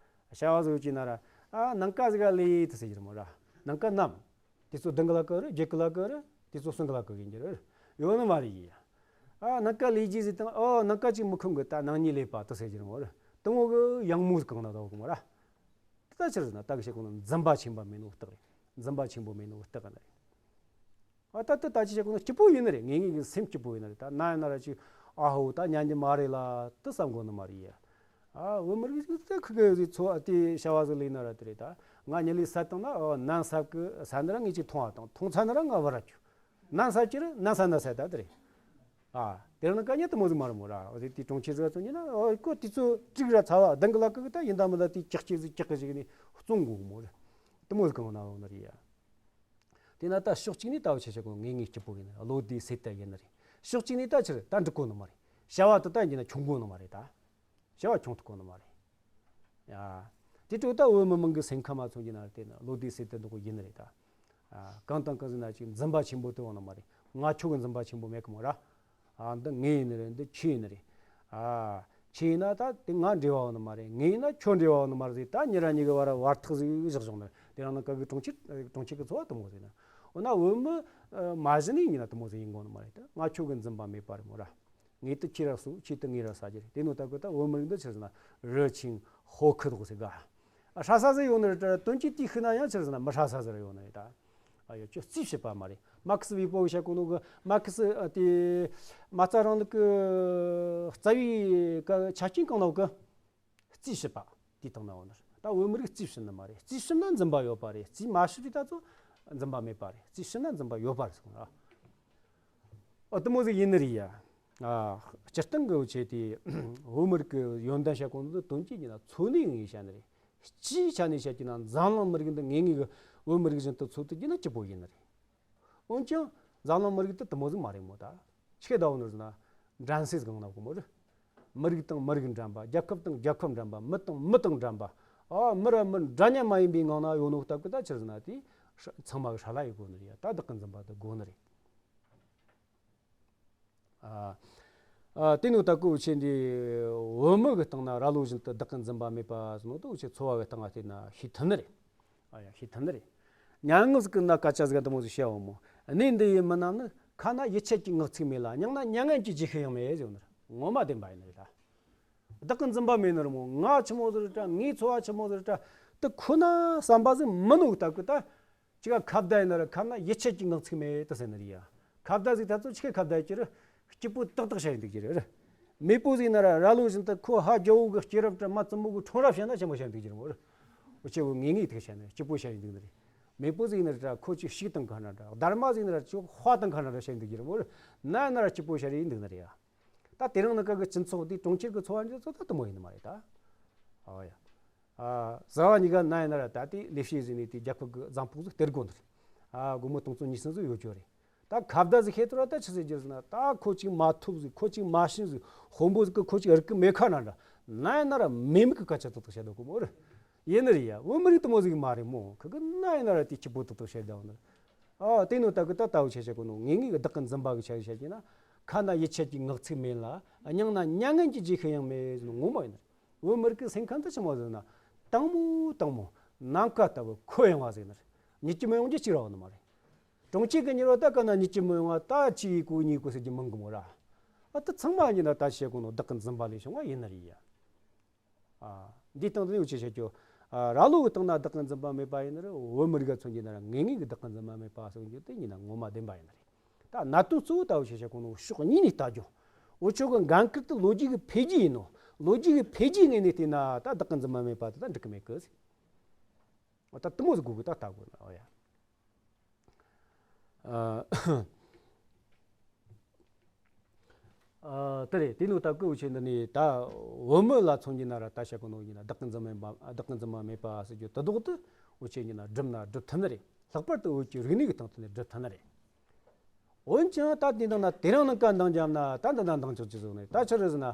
བ་ཟིག་ཡོད་ཀྱི་ན་ར། ཨ། ནངས་ཀ་ཟིག་ག་ལས་དེ་ཟེར་རྒྱུ་རེད་མོ་ར། ནངས་ཀ་ནམ། དེ་ཚོ་བདུན་གི་ལ་ཀ་རེད། བརྒྱད་གི་ལ་ཀ་རེད། དེ་ཚོ་གསུམ་གི་ལ་ཀ་ཡིན་རྒྱུ་རེད། ཡོད་ནི་མ་རེད་ཡ། ཨ་ནམ་མཁའ་ལས་རྒྱུ་ཟེར་དང་ཨོ་ནམ་མཁའ་ཅིག་མི་ཁོམ་གི་ད་ནང་ཉིད་ལས་པ་དུ་ཟེར་གྱི་རང་བར་དུ་མོ་གི་ཡང་མོ་གང་ན་དོ་གི་མོ་ར། ད་ཆི་རེད་ཟེར་ན་ད་གི་བཤད་གོ་ནོ་འཛིན་པ་ཆེན་པོ་མེད་ནོ་རྟགས་རེད། འཛིན་པ་ཆེན་པོ་མེད་ནོ་རྟགས་ནི་རེད། ཨ་ད་ད་ད་ཅི་བཤད་གོ་ནོ་སྐྱིད་པོ་ཡིན་ནི་རེད། ངེས་ངེས་ཀྱི་སེམས་སྐྱིད་པོ་ཡིན་ནི་རེད། ད་ན་ཡིན་ན་ར་ཅིག་ཨ་ཧོ་ད་ཉན་རྒྱུ་མ་རེད་ལ་དུ་བསམ་གོ་ནི་མ་རེད་ཡ། ཨ་བོད་མི་རིགས་ཟིག་ད་ཁུ་གེ་ཟིག་འཚོ་བ་དེ་བྱ་བ་ཟིག་ལས་ན་ར་དེ་རེད། ད་ང་ཉི་ལི་ས་དང་ན་ཨོ་ནན་ས་གི་ས་ནི་ར་ངེས་ཅིག་མཐོང་བ་དང་མཐོང་ཚ་ནི་ར་ང་བར་ར་ཅུ་ནན་ས་ཅི་རེད། ནན་ས་ན་ས་ད་དེ་རེད། ཨ་དེ་རིང་ནི་ཀ་ཉེ་དུ་མོ་ཟིག་མ་རེད་མོ་ར། འོ་དེ་དེ་གྲོང་ཁྱེར་ཟིག་ཚོ་ཉེ་ན་ཨོ་ཀོ་དེ་ཚོ་དྲུག་ར་ཚ་བ་གདང་གི་ལ་ཀི་གི་ད་ཡིན་ད་མི་ད་དེ་ཀྱག་ཀྱི་ཟིག་ཀྱག་གི་ཟིག་ནི་བཙོང་དགོས་མོ་རེད། དུ་མོ་ཟིག་གང་ན་ཡོང་ནི་རེད་ཡ། དེ་ན་ད་ཕྱོགས་གཅིག་ནས་ད་བ་ཆེ་ཆེ་གོ་ངེས་ངེས་སྐྱིད་པོ་ཡིན་ནི་བློ་བདེ་སེམས་དལ་ཡིན་ནི་རེད། ཕྱོགས་གཅིག་ནས་ད་ཆི་རེད་ད་འགྲིག་གོ་ནི་མ་རེད། བྱ་བ་དུ་ད་ཡིན་ན་ཆུང་གོ་ནི་མ་རེད་ད། བྱ་བ་ཆུང་དུ་གོ་ནི་མ་རེད། ཡ། དེ་འཕྲོ་ད་བོད་མི་མང་གི་སེམས་ཁམས་མཚོན་གྱི་ན་དེ་ནི་བློ་བདེ་སེམས་དལ་འདུག་གོ་ཡིན་ནི་རེད་ད། ཨ་གང་དང་གང་ཟེར་ན་ཅིག་འཛིན་པ་ཆེན་པོ་དུ་ཡོང་ནི་མ་རེད། ང་ཁྱོད་ཀྱི་འཛིན་པ་ཆེན་པོ་མེད་གི་མོ་ར། ཨ་འདི་ངའི་ཡིན་ནི་རེད། འདི་ཁྱོད་ཡིན་ནི་རེད། ཨ་ཁྱོད་ཡིན་ན་ད་དེ་ང་འབྲེལ་བ་ཡོད་ནི་མ་རེད། ངའི་ཡིན་ན་ཁྱོད་འབྲེལ་བ་ཡོད་ནི་མ་རེད་ཟེར། ད་ཉེ་ར་ཉེ་གི་བར་བར་ཐག་ཟིག་བཞག་བྱུང་ནི་རེད། དེ་རིང་ནི་ག་གི་གྲོང་ཁྱེར་གྲོང་ཁྱེར་གི་འཚོ་བ་དུ་མོ་ཟིག་ཡིན་ན། འོ་ན་བོད་མི་མ་གཞི་ནས་ཡིན་ན་དུ་མོ་ཟིག་ཡིན་དགོས་ནི་མ་རེད། ད་ང་ཁྱོད་ཀྱི་འཛིན་པ་མེད་པ་རེད་མོ་ར། ངེས་དུ་ཁྱེད་ར་སུ་ཁྱེད་དུ་ངེས་ར་ཟ་རྒྱུ་རེད། དེ་ནོ་ད་གི་ད་བོད་མི་རིགས་འདི་ཆི་ཟེར་ན་རི་ཆེན་ཧོ་ཁི་དོག་ཟེར་ག་ཧྲ་ས་ཟིག་ཡོད་ནི་རེད། དོན་གྱི་དེ་ཤི་ན་ཡང་ཆི་ཟེར་ན་མི་ཧྲ་ས་ཟིག་ར་ཡོད་ནི་རེད་ད། ཨ་ཡོ་ཁྱོད་རྩིས་བྱེད་པ་མ་རེད། མར་ཁེ་སི་བི་པོ་བཤད་གོ་ནོ་གི་མར་ཁེ་སི་ཨ་དེ་མ་རྩ་རིང་ལུགས་གི་རྩ་བའི་གི་ཆ་རྐྱེན་གང་ནོ་གི་རྩིས་བྱེད་པ་དེ་དང་ན་འོ་ནི་རེད། ད་བོད་མི་རིགས་རྩིས་བྱེད་ནི་མ་རེད། རྩིས་བྱེད་ན་འཛིན་པ་ཡོད་པ་རེད། རྩིས་མ་བྱེད་དུས་ད་ཚོ་འཛིན་པ་མེད་པ་རེད། རྩིས་བྱེད་ན་འཛིན་པ་ཡོད་པ་རེད་གསུངས་ར། ཨ་དུ་མོ་ཟིག་ཡིན་ནི་རེད་ཡ། ཨ་སྤྱིར་བཏང་གི་འུ་ཆེ་དེ་བོད་མི་རིགས་ཀྱི་ཡོན་ཏན་བཤད་གོ་ནོ་དོན་གྱི་ཡིན་ན་འཚོ་གནས་ངེས་བཤད་ནི་རེད། སྤྱིའི་ཆ་ནས་བཤད་ཀྱི་ན་འཛམ་གླིང་མི་རིགས་འདི་ངེས་ངེས་གི་བོད་མི་རིགས་བཞིན་དུ་འཚོ་ཐུབ་ཀྱི་ན་སྐྱིད་པོ་ཡིན་ནི་རེད། འོན་ཀྱང་འཛམ་གླིང་མི་རིགས་དེ་དུ་མོ་ཟིག་མ་རེད་མོ། ད་ཆི་གེ་ད་འོ་ནི་ཟེར་ན་འགྲན་སེམས་གང་ན་གོ་མོ་རེད། མི་རིགས་དང་མི་རིགས་འགྲན་པ། རྒྱལ་ཁབ་དང་རྒྱལ་ཁབ་འགྲན་པ། མི་དང་མི་དང་འགྲན་པ། ཨ་མི་ར་མི་འདྲ་མཉམ་མ་ཡིན་པའི་ངང་ན་ཡོད་ནོ་སྟབས་ཀྱི་ད་ཆི་ཟེར་ན་དེ་ཧྲ་ཚང་མ་གི་ཧྲ་ལ་ཡི་དགོ་ནི་རེད་ཡ། ད་བདག་གི་འཛིན་པ་དེ་དགོ་ནི་རེད། ཨ་ཨ་དེ་ནོ་ད་ཀོ་འུ་ཆེ་འདི་བོད་མི་གི་སྟེང་ན་ར་ལོ་བཞིན་དུ་བདག་གི་འཛིན་པ་མེད་པ་ཟེར་ནོ་ད་འུ་ཆེ་འཚོ་བ་གི་སྟེང་ང་བལྟས་ན་ཤེས་ཐུབ་ནི་རེད། ཨ་ཡ་ཤེས་ཐུབ་ནི་རེད། མྱ་ངན་ཟིག་གི་ན་སྐད་ཆ་ཟིག་འདི་མོ་ཟིག་བཤད་འོང་མོ། གནས་འདི་ཡི་མི་རྣམས་ནི། ཁ་ན་ཡིད་ཆད་ཀྱི་ངག་ཚིག་མེད་ལ། སྙིང་ན་མྱ་ངན་གྱི་རྗེས་ཤུལ་ཡང་མེད་ཟེར་ནི་རེད། ངོ་མ་བདེན་པ་ཡིན་ནི་རེད་ད། བདག་གི་འཛིན་པ་མེད་ནི་རེད་མོ། ང་ཆི་མོ་ཟིག་རེད་དྲ། ངའི་འཚོ་བ་ཆི་མོ་ཟིག་རེད་དྲ། དེ་ཁོ་ན་བསམ་པ་ཟིག་མི་ནོ་སྟབས་ཀྱི་ད། ཅི་ག་ཁ་བརྡ་ཡིན་ན་ར་ཁ་ན་ཡིད་ཆད་ཀྱི་ངག་ཚིག་མེད་དུ་ཟེར་ནི་རེད་ཡ། ཁ་བརྡ་ཟིག་ད་ཚོ་ཆི་གི་ཁ་བརྡ་ཡིན་གྱི་རེད། སྐྱིད་པོ་ཏག་ཏག་བྱ་ཡིན་འདུག་གྱི་རེད། མེས་པོ་ཟིག་ན་ར་ར་ལོ་བཞིན་དུ་ཁོ་ཧ་རྒྱལ་བོ་གི་སྐྱེས་རབས་དྲ་མ་བཙུན་མོ་གི་ཁྲོང་ར་བྱས་ན་ཆི་མོ་བྱ་ཡིན་འདུག་གྱི་རེད་མོ་རེད། འུ་ཆེ་བོ་ངེས་ངེས་ཐུག་བྱས་ནས་སྐྱིད་པོ་བྱ་ཡིན་འདུག་ནི་རེད། མེས་པོ་ཟིག་ན་ར་ཁོ་ཅིག་ཤིག་དང་ག་ན་འདྲ། སྡར་མ་ཟིག་ན་ར་ཅིག་དཔའ་དང་ག་ན་འདྲ་བྱ་ཡིན་འདུག་གྱི་རེད་མོ་རེད། ན་ན་ར་སྐྱིད་པོ་བྱ་ཡིན་འདུག་ནི་རེད་ཡ། ད་དེ་རིང་ནི་ག་གི་སྤྱི་ཚོགས་འདི་གྲོང་ཁྱེར་གི་འཚོ་བ་འདི་ཚོ་ད་དུ་མོ་ཡིན་ནི་མ་རེད་ད། ཨོ་ཡ། ཨ་བཟའ་བ་གཉིས་ཀ་ན་ཡིན་ན་ར་ད་དེ་ལས་བྱེད་ཟིན་ནས་དེ་རྒྱལ་ཁབ་ཀྱི་བཟང་ཕོགས་ཟིག་སྟེར་དགོས་ནི་རེད། ཨ་སྒོར་མོ་སྟོང་ཚོ་ཉིས་སུམ་ཟིག་ཡོད་རྒྱུ་རེད། ད་ཁ་བརྡ་ཟིག་ཤེས་ཐུབ་ར་ད་ཆི་ཟིག་རྒྱུ་ཟིན་ན་ད་ཁོ་ཅིག་མ་ཐུབ་ཟིག་ཁོ་ཅིག་མ་ཤེས་ཟིག་དཔོན་པོ་ཟིག་གི་ཁོ་ཅིག་རིག་གི་མེད་ཁ་ན་འདྲ། ན་ཡིན་ན་ར་མེད་མི་གི་སྐད་ཆ་ཏག་ཏག་བཤད་འདུག་གོ་མོ་རེད། ཡིན་ནི་རེད་ཡ། བོད་མི་རིགས་དུ་མོ་ཟིག་མ་རེད་མོ། ཁི་གི་ན་ཡིན་ན་ར་དེ་སྐྱིད་པོ་ཏག་ཏག་བཤད་བསྡད་ཡོད་ནི་རེད། ཨ་དེ་ནོ་ད་གི་ད་ལྟ་བུ་ཆ་བཤད་གོ་ནོ་ངེས་ངེས་གི་བདག་གི་འཛིན་པ་གི་ཆ་བཤད་ཀྱི་ན། ཁ་ན་ཡིད་ཆད་ཀྱི་ངག་ཚིག་མེད་ལ། སྙིང་ན་མྱ་ངན་གྱི་རྗེས་ཤུལ་ཡང་མེད་ཟེར་ནོ་ངོ་མ་ཡིན་ནི་རེད། བོད་མི་རིགས་ཀྱི་སེམས་ཁམས་དེ་ཆི་མོ་ཟེར་ན། དྭངས་མོ་དྭངས་མོ། ནམ་མཁའ་ལྟ་བུ་ཁོད་ཡངས་པ་ཟེར་ནི་རེད། ཉིད་ཀྱི་མི་ཡོང་རྒྱུ་གཅིག་ར་ཡོད་ནི་མ་རེད། གྲོང་ཁྱེར་གྱི་མྱུར་བ་ད་ག་ན་ཉིད་ཀྱི་མི་ཡོང་བ་ད་ཅི་ཡི་གོ་གཉིས་གོ་ཟེར་རྒྱུ་མང་གི་མོ་ར། ཨ་ད་ཚང་མ་ཡིན་ན་ད་བཤད་གོ་ནོ་བདག་གི་འཛིན་པ་ལས་བྱུང་བ་ཡིན་ནི་རེད་ཡ། ཨ་འདིའི་སྟེང་དུ་ནི་འུ་ཆེ་བཤད་རྒྱུ། ཨ་ར་ལོ་གི་སྟེང་ན་བདག་གི་འཛིན་པ་མེད་པ་ཡིན་ནི་རེད། བོད་མི་རིགས་ག་མཚོན་གྱི་ན་ར་ངེས་ངེས་ཀྱི་བདག་གི་འཛིན་པ་མེད་པ་གསུང་རྒྱུ་དེ་ཡིན་ན་ངོ་མ་བདེན་པ་ཡིན་ནི་རེད། ད་གནད་དོན་གཙོ་བོ་ད་འུ་ཆེ་བཤད་གོ་ནོ་ཕྱོགས་གཉིས་ནས་ལྟ་རྒྱུ། འུ་ཆོ་གི་འགན་ཁུར་དེ་ལོ་རྒྱུས་ཀྱི་འཕེལ་རྒྱས་ཡིན་ནོ། ལོ་རྒྱུས་ཀྱི་འཕེལ་རྒྱས་ངོས་ནས་བལྟས་ན་ད་བདག་གི་འཛིན་པ་མེད་པ་དེ་ད་འགྲིག་གི་མེད་གི་ཟེར། ད་དུ་མོ་ཟིག་དགོས་གི་ད་ལྟ་དགོས་ན་ཨོ་ཡ། ཨ་ཨ་དེ་རེད། དེ་ནོ་ད་ཀོ་འུ་ཆེ་འདི་ནི་ད་བོད་མི་ལ་མཚོན་གྱི་ན་ར་ད་བཤད་གོ་ནོ་ཡིན་ན་བདག་གི་འཛིན་མ་མེད་པ་བདག་གི་འཛིན་མ་མེད་པ་ཟེར་རྒྱུ་དེ་དོག་ཏུ་འུ་ཆེ་ཡིན་ན་སྒྲུབ་ན་སྒྲུབ་ཐུབ་ནི་རེད། ལྷག་པར་དུ་བོད་ཀྱི་རིག་གནས་ཀྱི་སྟེང་དུ་ནས་སྒྲུབ་ཐུབ་ནི་རེད། འོན་ཀྱང་ད་དེ་འདང་ན་དེ་རིང་ནངས་ཀ་འདང་རྒྱབ་ན་ད་འདི་ན་འདང་ཆོག་ཅི་ཟེར་ནས། ད་ཆི་རེད་ཟེར་ན་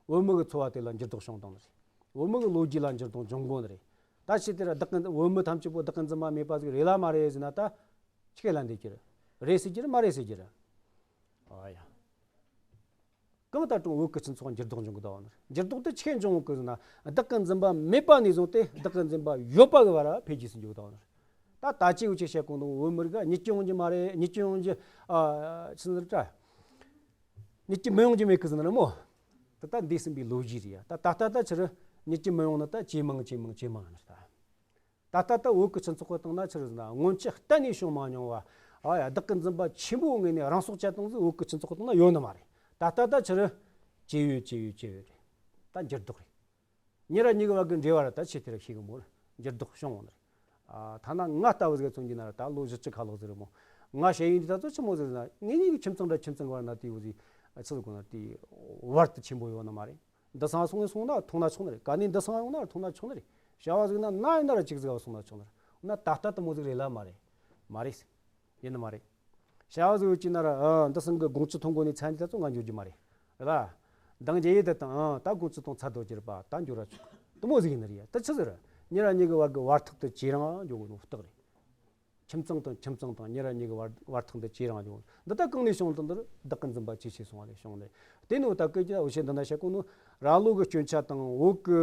བོད་མི་གི་འཚོ་བ་དེ་ལ་འགྱུར་ལྡོག་བྱུང་བཏང་ནི་རེད། བོད་མི་གི་ལོ་རྒྱུས་ལ་འགྱུར་ལྡོག་འབྱུང་དགོས་ནི་རེད། ད་ཕྱི་དེ་ར་བདག་གི་བོད་མི་ཐམས་ཅད་པོ་བདག་གི་འཛིན་མ་མེད་པ་ཟིག་རེད་ལ་མ་རེད་ཟེར་ན་ད་ཆི་གེ་ལ་འདེད་ཀྱི་རེད། རེད་ཟེར་གྱི་རེད་མ་རེད་ཟེར་གྱི་རེད། ཨ་ཡ། གང་ལྟར་ཀྲུང་བོད་ཀྱི་སྤྱི་ཚོགས་འགྱུར་ལྡོག་འབྱུང་གི་འདུག་ནི་རེད། འགྱུར་ལྡོག་དེ་ཆི་གེ་འབྱུང་གི་ཟེར་ན་བདག་གི་འཛིན་པ་མེད་པ་ནས་བཟུང་སྟེ་བདག་གི་འཛིན་པ་ཡོད་པ་གི་བར་འཕེལ་རྒྱས་སུ་འགྱུར་གི་འདུག་ནི་རེད། ད་ད་ཅི་འུ་ཆེ་བཤད་གོ་འདུག་བོད་མི་རིགས་ཉིད་ཀྱི་ཡོང་རྒྱུ་མ་རེད། ཉིད་ཀྱི་ཡོང་རྒྱུ་ཨ་ཆི་ཟེར་དྲ། མྱུར་གྱིས་མི་ཡོང་རྒྱུ་མེད་གི་ཟེར་ནི་རེད་མོ། ད་ལྟ་འདས་ཟིན་པའི་ལོ་རྒྱུས་རེད་ཡ། ད་ད་ལྟ་ད་ཕྱིར་མྱུར་གྱིས་མི་ཡོང་ནི་ད་ཇེ་མང་ཇེ་མང་ཇེ་མང་ནི་ད། ད་ལྟ་ད་བོད་ཀྱི་སྤྱི་ཚོགས་ཀྱི་སྟེང་ན་ཕྱིར་ཟེར་ན་སྔོན་ཆད་གཏན་ནས་བྱུང་མ་མྱོང་བ། ཨ་ཡ། བདག་གི་འཛིན་པ་ཆེན་པོའི་ངོས་ནས་རང་སྲོག་བཅད་བཏང་ཟིག་བོད་ཀྱི་སྤྱི་ཚོགས་ཀྱི་སྟེང་ན་ཡོད་ནི་མ་རེད། ད་ལྟ་ད་ཕྱིར་ཇེ་ཡོད་ཇེ་ཡོད་ཇེ་ཡོད་རེད། ད་འགྱུར་ལྡོག་རེད། མྱི་ར་མྱི་གི་བར་གི་འབྲེལ་བ་ར་ད་ཆེས་དེ་ར་ཤེས་གི་མོ་ར་འགྱུར་ལྡོག་བྱུང་བ་ནི་རེད། ཨ། ཐ་ན་ང་ལྟ་བུ་ཟིག་མཚོན་གྱི་ན་ར་ད་ལོ་བཞི་བཅུ་ཁ་ལྷག་ཟིག་རེད་མོ། ང་བཤད་ཡིན་དུས་ད་ཚོ་ཆི་མོ་ཟིག་ཟེར་ན་ངེད་གཉིས་ཀྱི་ཁྱིམ་ཚང་འདྲ་ཁྱིམ་ཚང་བར་ན་དེའུ་ཟིག་ཨ་ཆི་ཟིག་གོ་ན་དེའི་བར་དུ་ཆེན་པོ་ཡོད་ནི་མ་རེད། འདི་སང་སོང་ངས་སོང་ན་ཐུང་ན་ཆོག་ནི་རེད། ག་ནས་འདི་སང་ཡོང་ན་ཐུང་ན་ཆོག་ནི་རེད། བྱ་བ་ཟིག་ན་ན་ཡིན་ན་ར་ཅིག་ཟིག་ག་སོང་ན་ཆོག་ནི་རེད། འོ་ན་ད་ལྟ་དུ་མོ་ཟིག་རེད་ལ་མ་རེད། མ་རེད། ཡིན་ནི་མ་རེད། བྱ་བ་ཟིག་ཡོད་ཀྱི་ན་ར། ཨ། འདི་སང་གི་དགོང་ཅི་ཐུང་གོ་ནས་ཚན་འདི་ད་ཚོ་ང་འགྱོ་རྒྱུ་མ་རེད། རེད་ལ། འདང་རྒྱ་ཡེ་དེ་དང་། ཨ། ད་དགོང་ཅི་ཐུང་ཚ་དོ་གྱུར་པ་ད་འགྱོ་ར་ཆོག་དུ་མོ་ཟིག་ཡིན་ནི་རེད་ཡ། ད་ཆི་ཟིག་རེད། མྱི་ར་མྱི་གི་བར་གི་བར་ཐག་དེ་ཇེ་རིང་འགྱོ་གོ་ནོ་རྟགས་རེད། ཁྱིམ་ཚང་དང་ཁྱིམ་ཚང་དང་མྱི་ར་མྱི་གི་བར་བར་ཐག་འདི་ཇེ་རིང་འགྱོ། འདི་ད་གང་ནས་བྱུང་དང་འདིར་བདག་གི་འཛིན་པ་ཇེ་ཆེ་སོང་བ་ལས་བྱུང་ནས། དེ་ནི་འོ་ད་སྐད་ཀྱི་འོ་ཤེས་འདི་ན་བཤད་གོ་ནོ་ར་ལོ་གི་སྐྱོན་ཆ་དང་བོད་གི་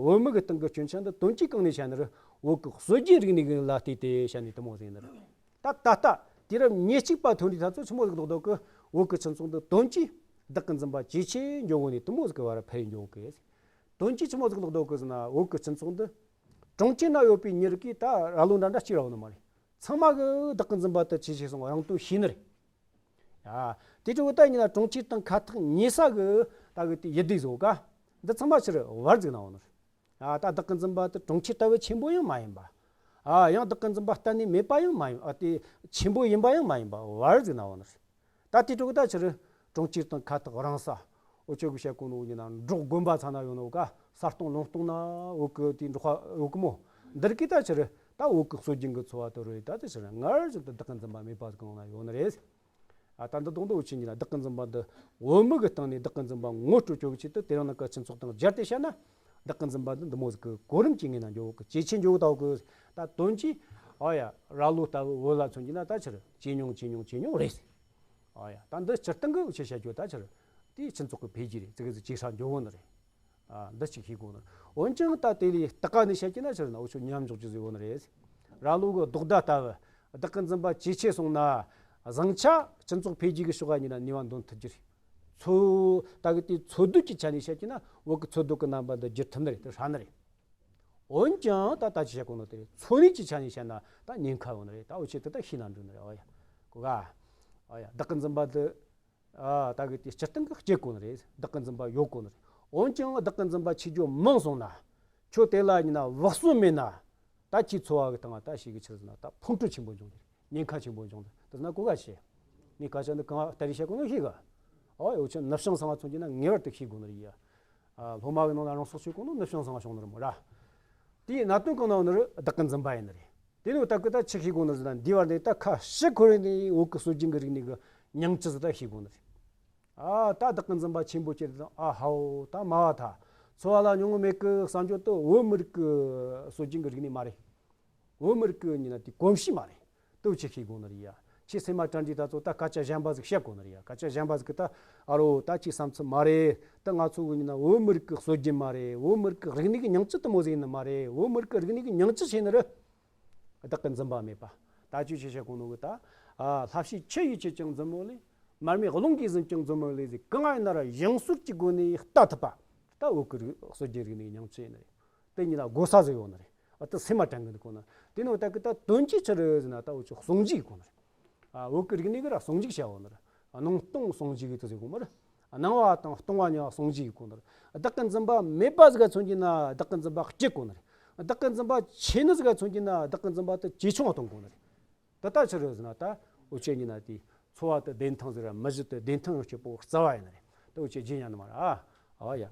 བོད་མི་གི་སྟེང་གི་སྐྱོན་ཆ་འདི་དོན་གྱིས་གང་ནས་བཤད་ནི་རེད། བོད་གི་སྲོལ་རྒྱུན་རིག་གནས་གི་ལ་བལྟས་ཏེ་བཤད་ནས་དུ་མོ་ཟིག་ནི་རེད། ད་ད་ལྟ་དུས་རབས་ཉེར་གཅིག་པ་ཐོན་དུས་ད་ཚོ་ཆི་མོ་ཟིག་ལོག་འདུག་གི། བོད་གི་སྤྱི་ཚོགས་འདི་དོན་གྱིས་བདག་གི་འཛིན་པ་ཇེ་ཆེ་འགྱོ་གོ་ནས་དུ་མོ་ཟིག་གི་བར་འཕེལ་འགྱོ་གི། དོན་གྱིས་ཆི་མོ་ཟིག་ལོག་འདུག་གི་ཟེར་ན་བོད་གི་སྤྱི་ཚོགས་འདི་གྲོང་ཁྱེར་ན་ཡོད་པའི་མྱི་རིགས་ཀྱིས་ད་ར་ལོ་འདྲ་འདྲ་སྐྱེ་ར་བ་ནི་མ་རེད། ཚང་མ་གི་བདག་གི་འཛིན་པ་དེ་ཇེ་ཆེ་སོང་བ་རང་དོན་ཤེས་ནི་རེད། ཡ། དེ་ཅི་བོ་ད་ཡིན་ན་གྲོང་ཁྱེར་དང་ཁ་ཐག་ཉེ་ས་གི་ད་གི་དེ་ཡི་དེ་བཟོ་ག། འདི་ཚང་མ་ཕྱིར་བར་ཟིག་ན་བ་ནི་རེད། ཡ། ད་བདག་གི་འཛིན་པ་དེ་གྲོང་ཁྱེར་ལྟ་བུ་ཆེན་པོ་ཡང་མ་ཡིན་པ། ཨ། ཡང་བདག་གི་འཛིན་པ་གཏན་ནས་མེད་པ་ཡང་མ་ཡིན། ཨ། དེ་ཆེན་པོ་ཡིན་པ་ཡང་མ་ཡིན་པ་བར་ཟིག་ན་བ་ནི་རེད། ད་དེ་དྲུག་ད་ཕྱིར་གྲོང་ཁྱེར་དང་ཁ་ཐག་རིང་ས། འུ་ཆོ་གི་བཤད་གོ་ནོ་ཡིན་ན་འབྲོག་དགོན་པ་ཚང་ན་ཡོད་ནོ་ག། ས་སྟོང་ལུང་སྟོང་ན་འུ་གི་དེ་འབྲོག་པ་འུ་གི་མོ། འདིར་གི་ད་ཕྱིར་ད་འུ་གི་སྲོལ་རྒྱུན་གི་འཚོ་བ་དེ་རེད། ད་དེ་ཕྱིར་སྔར་བཞིན་དུ་བདག་གི་འཛིན་པ་མེད་པ་གང་ན་ཡོད་ནི་རེད། ཨ། ད་འདི་དོན་དུ་འུ་ཆོ་ཡིན་ན་བདག་གི་འཛིན་པ་འདི་བོད་མི་གི་སྟེང་ནས་བདག་གི་འཛིན་པ་ངོ་སྤྲོད་བཅོ་གི་ཆེད་དུ་དེ་རིང་ནང་གི་སྤྱི་ཚོགས་དང་སྦྱར་ཏེ་བཤད་ན། བདག་གི་འཛིན་པ་འདི་འདི་མོ་ཟིག་གི་གོ་རིམ་གྱི་ངོས་ན་འགྱོ་གི། ཇེ་ཆེ་འགྱོ་གི་ད་གི། ད་དོན་གྱིས། ཨ་ཡ། ར་ལོ་ལྟ་བུ་བོད་ལ་མཚོན་གྱི་ན་ད་ཕྱིར་ཇེ་ཉུང་ཇེ་ཉུང་ཇེ་ཉུང་རེད། ཨ་ཡ། ད་འདི་སྤྱིར་བཏང་གི་འུ་ཆོས་བཤད་རྒྱུ་ད་ཕྱིར་དེའི་སྤྱི་ཚོགས་ཀྱི་འཕེལ་རྒྱས་རེད། ཙི་གེ་ཙི་ཇེ་ཧྲ་འགྱོ་གོ་ནི་རེད། ཨ། འདི་གཅིག་ཤེས་དགོས་ནི་རེད། འོན་ཀྱང་ད་དེ་ལས་ལྟ་ག་ནས་བཤད་ཀྱི་ན་ཕྱིར་ན་འུ་ཆོ་ཉམས་འཇོག་རྒྱུ་ཟིག་ཡོད་ནི་རེད། ར་ལོ་གི་རྡོག་མདའ་ལྟ་བུ་བདག་གི་འཛིན་པ་ཇེ་ཆེ་སོང་ན། བཟང་ཆ་སྤྱི་ཚོགས་འཕེལ་རྒྱས་ཀྱི་ཕྱོགས་ཀ་ཉིད་ན་ནུས་པ་འདོན་ཐུབ་རྒྱུ་རེད། འཚོ། ད་གི་དེ་འཚོ་སྡོད་ཀྱི་ཆ་ནས་བཤད་ཀྱི་ན་བོད་ཀྱི་འཚོ་སྡོད་ཀྱི་རྣམ་པ་འདི་བསྒྱུར་ཐུབ་ནི་རེད། དེ་ཧྲ་ནི་རེད། འོན་ཀྱང་ད་ལྟ་ཅི་བཤད་གོ་ནོ་དེ་འཚོ་གནས་ཀྱི་ཆ་ནས་བཤད་ན་ད་ཉེན་ཁ་ཡོད་ནི་རེད། ད་འུ་ཆོས་དེ་ད་ཤེས་ན་འགྲིག་ནི་རེད། ཨོ་ཡ། གོ་ག། ཨོ་ཡ། བདག་གི་འཛིན་པ་དེ། ཨ། ད་གི་དེ་སྤྱིར་བཏང་གི་སྐྱེ་དགོས་ནི་རེད། བདག་གི་འཛིན་པ་ཡོད་དགོས་ནི་རེད། འོན་ཀྱང་བདག་གི་འཛིན་པ་ཆེ་རྒྱུ་མང་སོང་ན། ཁྱོད་དེ་ལ་ཡིན་ན་བག་ཟོན་མེད་ན། ད་ཁྱོའི་འཚོ་བ་གི་སྟེང་ད་ཞིག་གི་ཕྱིར་ན་ད་ཕུང་ཁྲོལ་ཆེན་པོ་འབྱུང་དེ་རེད། ཉེན་ཁ་ཆེན་པོ་འབྱུང་དེ་རེད། དེ་ན་གོ་ག་བྱེད། ངས་སྐད་ཆ་འདི་གང་ལྟར་བཤད་གོ་ནོ་ཤེས་ག། ཨོ་ཡ། འུ་ཆོ་ནུབ་བྱང་སང་བ་མཚོན་གྱི་ན་ངེས་པར་དུ་ཤེས་དགོས་ནི་རེད་ཡ། ཨ། སློབ་མ་གི་ནང་ལ་རང་སྲོག་གཅོད་གོ་ནོ་ནུབ་བྱང་སང་བ་བྱུང་ནི་རེད་མོ་ར། དེའི་གནད་དོན་གང་ན་ཡོད་ནི་རེད། བདག་གི་འཛིན་པ་ཡིན་ནི་རེད། དེ་ནི་འོ་ད་གི་ད་ཆི་ཤེས་དགོས་ནི་ཟེར་ན་འདི་བར་ནས་ད་ཁ་ཕྱི་འཁོར་ནས་བོད་ཀྱི་སྲོལ་རྒྱུན་གྱི་རིག་གནས་ཀྱི་ཉིང་བཅུད་ཟིག་ད་ཤེས་དགོས་ནི་རེད། ཨ། ད་བདག་གི་འཛིན་པ་ཆེན་པོ་སྐྱེས་དང་། ཨ་ཧའོ། ད་མ་བ་ད་འཚོ་བ་ལ་མྱོང་མེད་ཀྱི་བསམ་རྒྱུ་དེ་བོད་མི་རིགས་ཀྱི་སྲོལ་རྒྱུན་གྱི་རིག་གནས་མ་རེད། བོད་མི་རིགས་ཀྱི་ཡིན་ན་དེ་གོམས་གཤིས་མ་རེད། དེ་ཆི་ཤེས་དགོས་ནི་རེད་ཡ། ཁྱེད་སེམས་མ་དྲན་དུས་ད་ཚོ་ད་སྐད་ཆ་གཞན་པ་ཟིག་བཤད་དགོས་ནི་རེད་ཡ། སྐད་ཆ་གཞན་པ་ཟིག་གི་ད་ཨ་རོ་ད་ཁྱེད་བསམ་ཚུལ་མ་རེད། ད་ང་ཚོ་གི་ཡིན་ན་བོད་མི་རིགས་ཀྱི་སྲོལ་རྒྱུན་མ་རེད། བོད་མི་རིགས་ཀྱི་རིག་གནས་ཀྱི་ཉིང་བཅུད་དེ་མོ་ཟིག་ཡིན་ནི་མ་རེད། བོད་མི་རིགས་ཀྱི་རིག་གནས་ཀྱི་ཉིང་བཅུད་ཆི་ཡིན་ནི་རེད། བདག་གི་འཛིན་པ་མེད་པ། ད་ཅི་ཞིག་བཤད་གོ་ནོ་གི་ད། ཨ། ལྷ་བཤེས་ཁྱི་ཡིས་བྱས་ཀྱང་མཛུབ་མོ་ལས། མར་མེ་རླུང་གིས་ཟིན་ཀྱང་མཛུབ་མོ་ལས་ཟེར། གང་ཡིན་ན་ར་བཞེངས་གསོལ་གྱི་སྒོ་ནས་ལྟ་ཐུབ་པ། ད་བོད་ཀྱི་རིག་སྲོལ་རྒྱུན་རིག་གནས་ཉིང་བཅུད་ཡིན་ནི་རེད། དེ་ཉིད་ལ་གོ་ས་ཟིག་ཡོད་ནི་རེད། ཨ། དེ་སེམས་མ་དྲན་གི་འདུག་གོ་ན། དེ་ནི་འོ་ད་གི་ད་དོན་གྱིས་ཆི་རེད་ཟེར་ན་ད་འུ་ཆོ་ཟུང་འཇུག་གི་གོ་ནི་རེད། ཨ། བོད་ཀྱི་རིག་གནས་ཀྱི་ར་ཟུང་འཇུག་བྱ་བ་ནི་རེད། སྣང་སྟོང་ཟུང་འཇུག་གི་དེ་ཟེར་གོ་མ་རེད། སྣང་བ་དང་སྟོང་བ་གཉིས་ཟུང་འཇུག་གི་གོ་ནི་རེད། བདག་གི་འཛིན་པ་མེད་པ་ཟིག་མཚོན་གྱི་ན་བདག་གི་འཛིན་པ་སྐྱེ་གོ་ནི་རེད། བདག་གི་འཛིན་པ་ཆེ་ནི་ཟིག་མཚོན་གྱི་ན་བདག་གི་འཛིན་པ་དེ་ཇེ་ཆུང་བ་གཏོང་གོ་ནི་རེད། ད་ལྟ་ཆི་རེད་ཟེར་ན་ད་འུ་ཆོ་ཡིན་ན་དེ་འཚོ་བ་དེ་བདེན་ཐང་ཟེར་ར་མི་གཞི་དེ་བདེན་ཐང་སྐྱོ་པོ་རྩ་བ་ཡིན་ནི་རེད། ད་འུ་ཆོ་རྗེས་ཉན་ནི་མ་རེད། ཨ། ཨ་ཡ།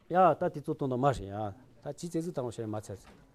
ཡ། ད་དེ་ཚོ་དོན་དག་མ་རེད་ཡ། ད་ཅི་ཙེ་ཙི་དང་བཤད་མ་ཚར་ཟེར།